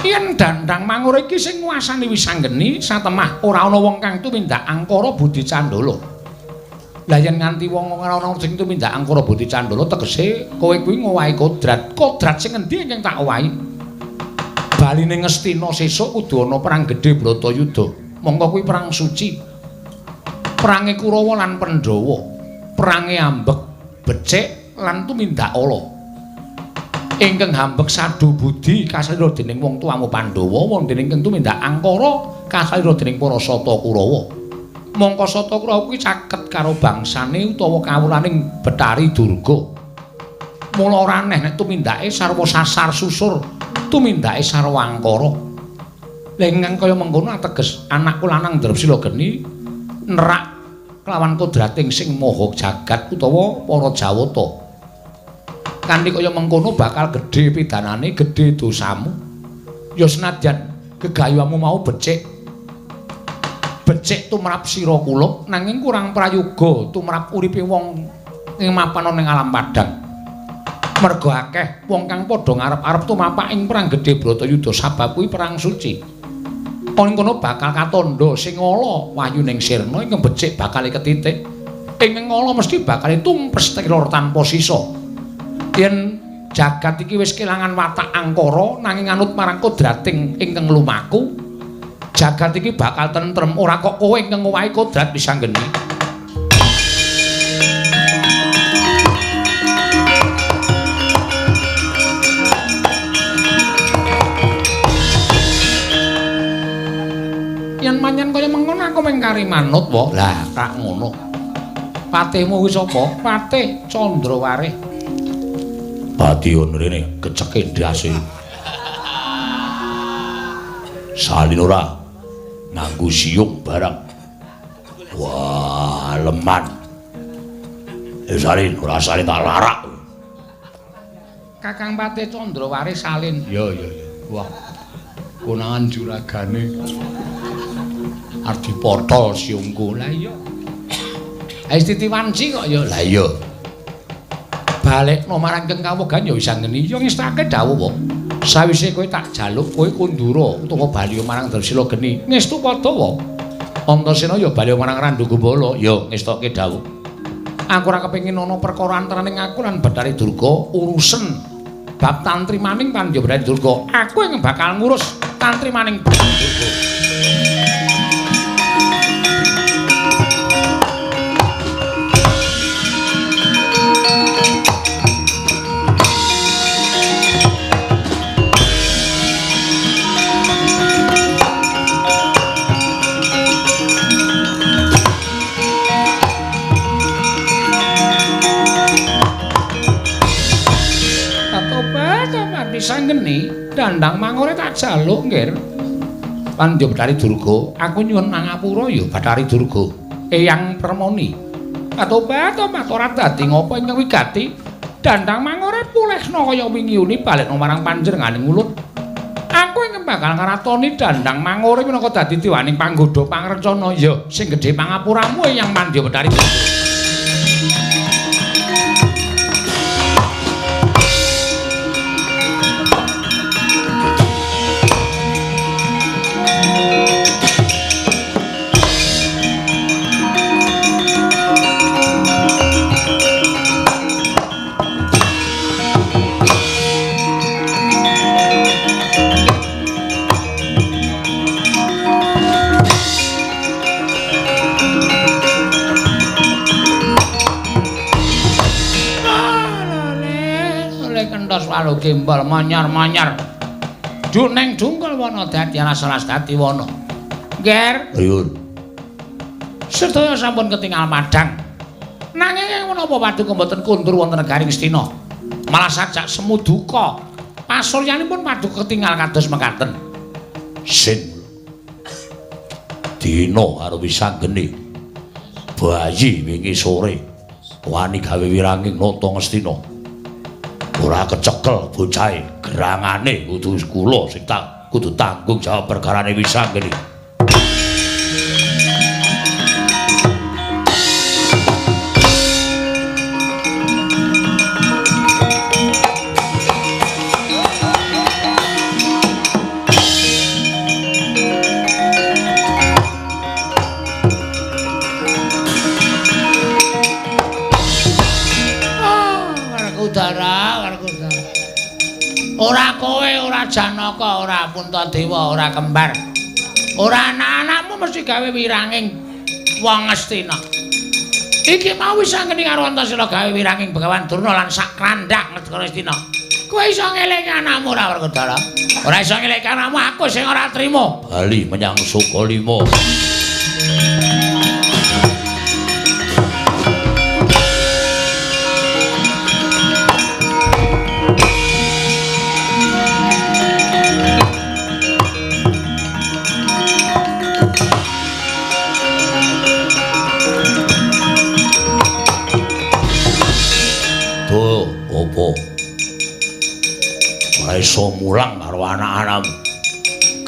Yen dandang mangur iki sing nguasani wisanggeni satemah ora ana wong kang tumindak angkara budi candala. Lah yen nganti wong ora ana sing tumindak angkara budi candala tegese kowe kuwi ngowahi kodrat. Kodrat sing endi ingkang tak owahi? Baline Ngastina sesuk kudu ana perang gedhe Bratayuda. Mongko kuwi perang suci. Perange Kurawa lan Pandhawa, perange ambek becik lan tumindak ala. Ingkang ambek sadu budi kasalira dening wong tuamu Pandhawa, wonten ingkang tumindak angkara kasalira dening para Sata Kurawa. Mongko Sata Kurawa kuwi caket karo bangsane utawa kawulaning Bethari Durga. Mula ora aneh nek tumindake sarwa sasar susur, tumindake sarwa angkara. Lah ingkang kaya mengkono ateges anakku lanang Drepsila geni nerak kelawan kodrating sing maha jagat utawa para Jawata. Kanthi kaya mengkono bakal gedhe pidanane, gedhe dosamu. Ya senadyan gegayuhamu mau becik. Becik tumrap sira kulup nanging kurang prayoga tumrap uripe wong ing mapan ana ing alam padhang. Merga akeh wong kang padha ngarep-arep tumapak ing perang gedhe Bratayuda sabab kuwi perang suci. Ana kono bakal katandha sing ala wayuning sirna ingkang becik bakal ketitik. Ing ala mesti bakal tumpes telur tanpa sisa. Yen jagat iki wis kelangan watak angkara nanging anut marang kodrating ingkang lumaku, jagat iki bakal tentrem ora kok kowe ingkang ngowahi kodrat Wisanggeni. Yen manyen kaya mengkono aku mung kari manut wae. Lah tak ngono. Patihmu kuwi sapa? Patih Candrawarih. Patiun rene keceke ndase. Salin ora nganggo siung barang. Wah, leman. Salin ora salin tak larak. Kakang Patih Candrawarih salin. Ya ya ya. Wah. Konangan juragane. Arep dipotol siungku. Lah iya. Wis titiwanci kok ya. Lah iya. Balekno marang Kang Kawogan ya Wisanggeni. Ya ngestake dawuh wae. Sawise kowe tak jaluk kowe kundura utawa bali marang Darsila Geni. Ngestu padha wae. Antasena ya bali marang Randu Gumbala. Ya ngestoke dawuh. Aku ora kepengin ana perkara antaraning aku lan Bathari Durga urusen bab tantrimaning Pandya Bathari Durga. Aku yang bakal ngurus tantrimaning Bathari Durga. Wisanggeni dandang mangore tak jaluk nggir. Pandya Bathari Durga, aku nyuwun pangapura ya Bathari Durga. Eyang Permoni. Katobat ora dadi ngopo ingkang wigati. Dandang mangore pulihna kaya wingi uni balekna marang panjenenganing ulut. Aku ingkang bakal ngratoni dandang mangore minangka dadi dewaning panggodha pangrencana ya sing gedhe pangapuramu Eyang Pandya Bathari Durga. Walu gembal manyar-manyar. Duneng dungkul wana dadi alas-alas dadi wana. Ngger. Priyun. Sedaya sampun ketingal madhang. Nanging menapa paduka mboten kundur wonten negari Ngastina. Malah sajak semu duka. Pasuryanipun paduka ketingal kados mekaten. Sin. Dina karo Wisanggeni. Bayi wingi sore wani gawe wiranging nata Ngastina. Ora kecekel bocahe, gerangane kudu kula sing tak kudu tanggung jawab perkarane Wisanggeni. Ora kowe, ora Janaka, ora Puntadewa, ora kembar. Ora anak-anakmu mesti gawe wiranging wong Ngastina. Iki mau Wisanggeni karo Antasena gawe wiranging Begawan Durna lan sak krandak negara Ngastina. Kowe iso ngelingi anakmu ora Werkudara? Ora iso ngelingi anakmu, aku sing ora trima. Bali menyang Sukalima. Ora iso mulang karo anak-anakmu.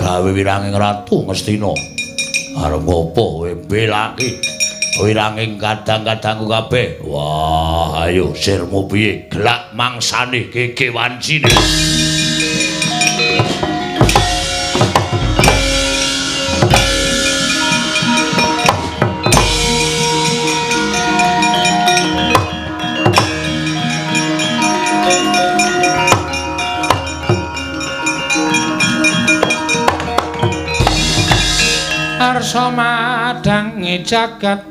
Gawe wiranging ratu Ngastina. Arep ngopo kowe belaki? Wiranging kadang-kadangku kabeh. Wah, ayo sirmu piye? Gelak mangsane gege wancine. Arsa madangi jagat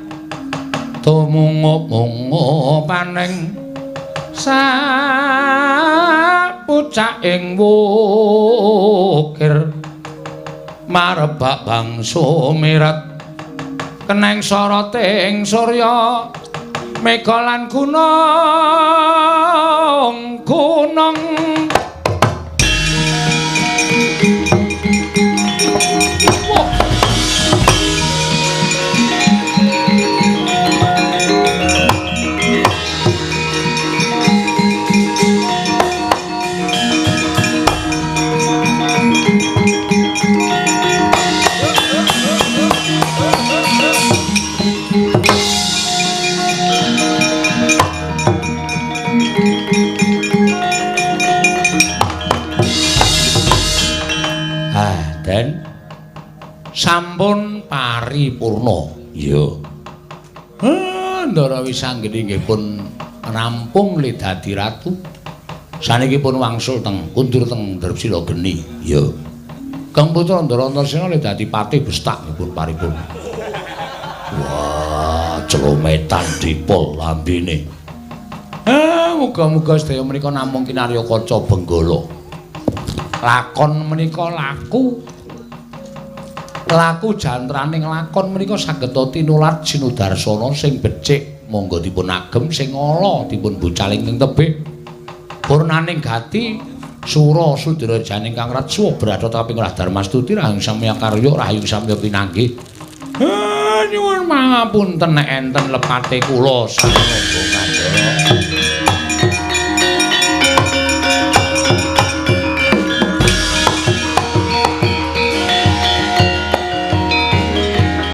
tumungup-mungup paning sapucaking wukir marebak bangsa mirat keneng soroting surya mega lan gunung gunung. Sampun paripurna. Iya. Ndara Wisanggeni nggih pun rampung le dadi ratu. Saniki pun wangsul teng kundur teng Drepsila Geni. Iya. Kang putra Ndara Antasena le dadi patih bestak nggih pun paripurna. Wah, celometan dipol lambene. Muga-muga sedaya menika namung kinarya kaca benggala. Lakon menika laku. Laku jantraning lakon menika saged tinulat sinudarsana sing becik monggo dipun agem, sing ala dipun bucaling ing tebih. Purnaning gati sura sudra janing kang ratsuwa brata kaping Darmastuti rahayung samya karya rahayung samya pinanggih. Nyuwun pangapunten nek enten lepate kula sareng kandhara.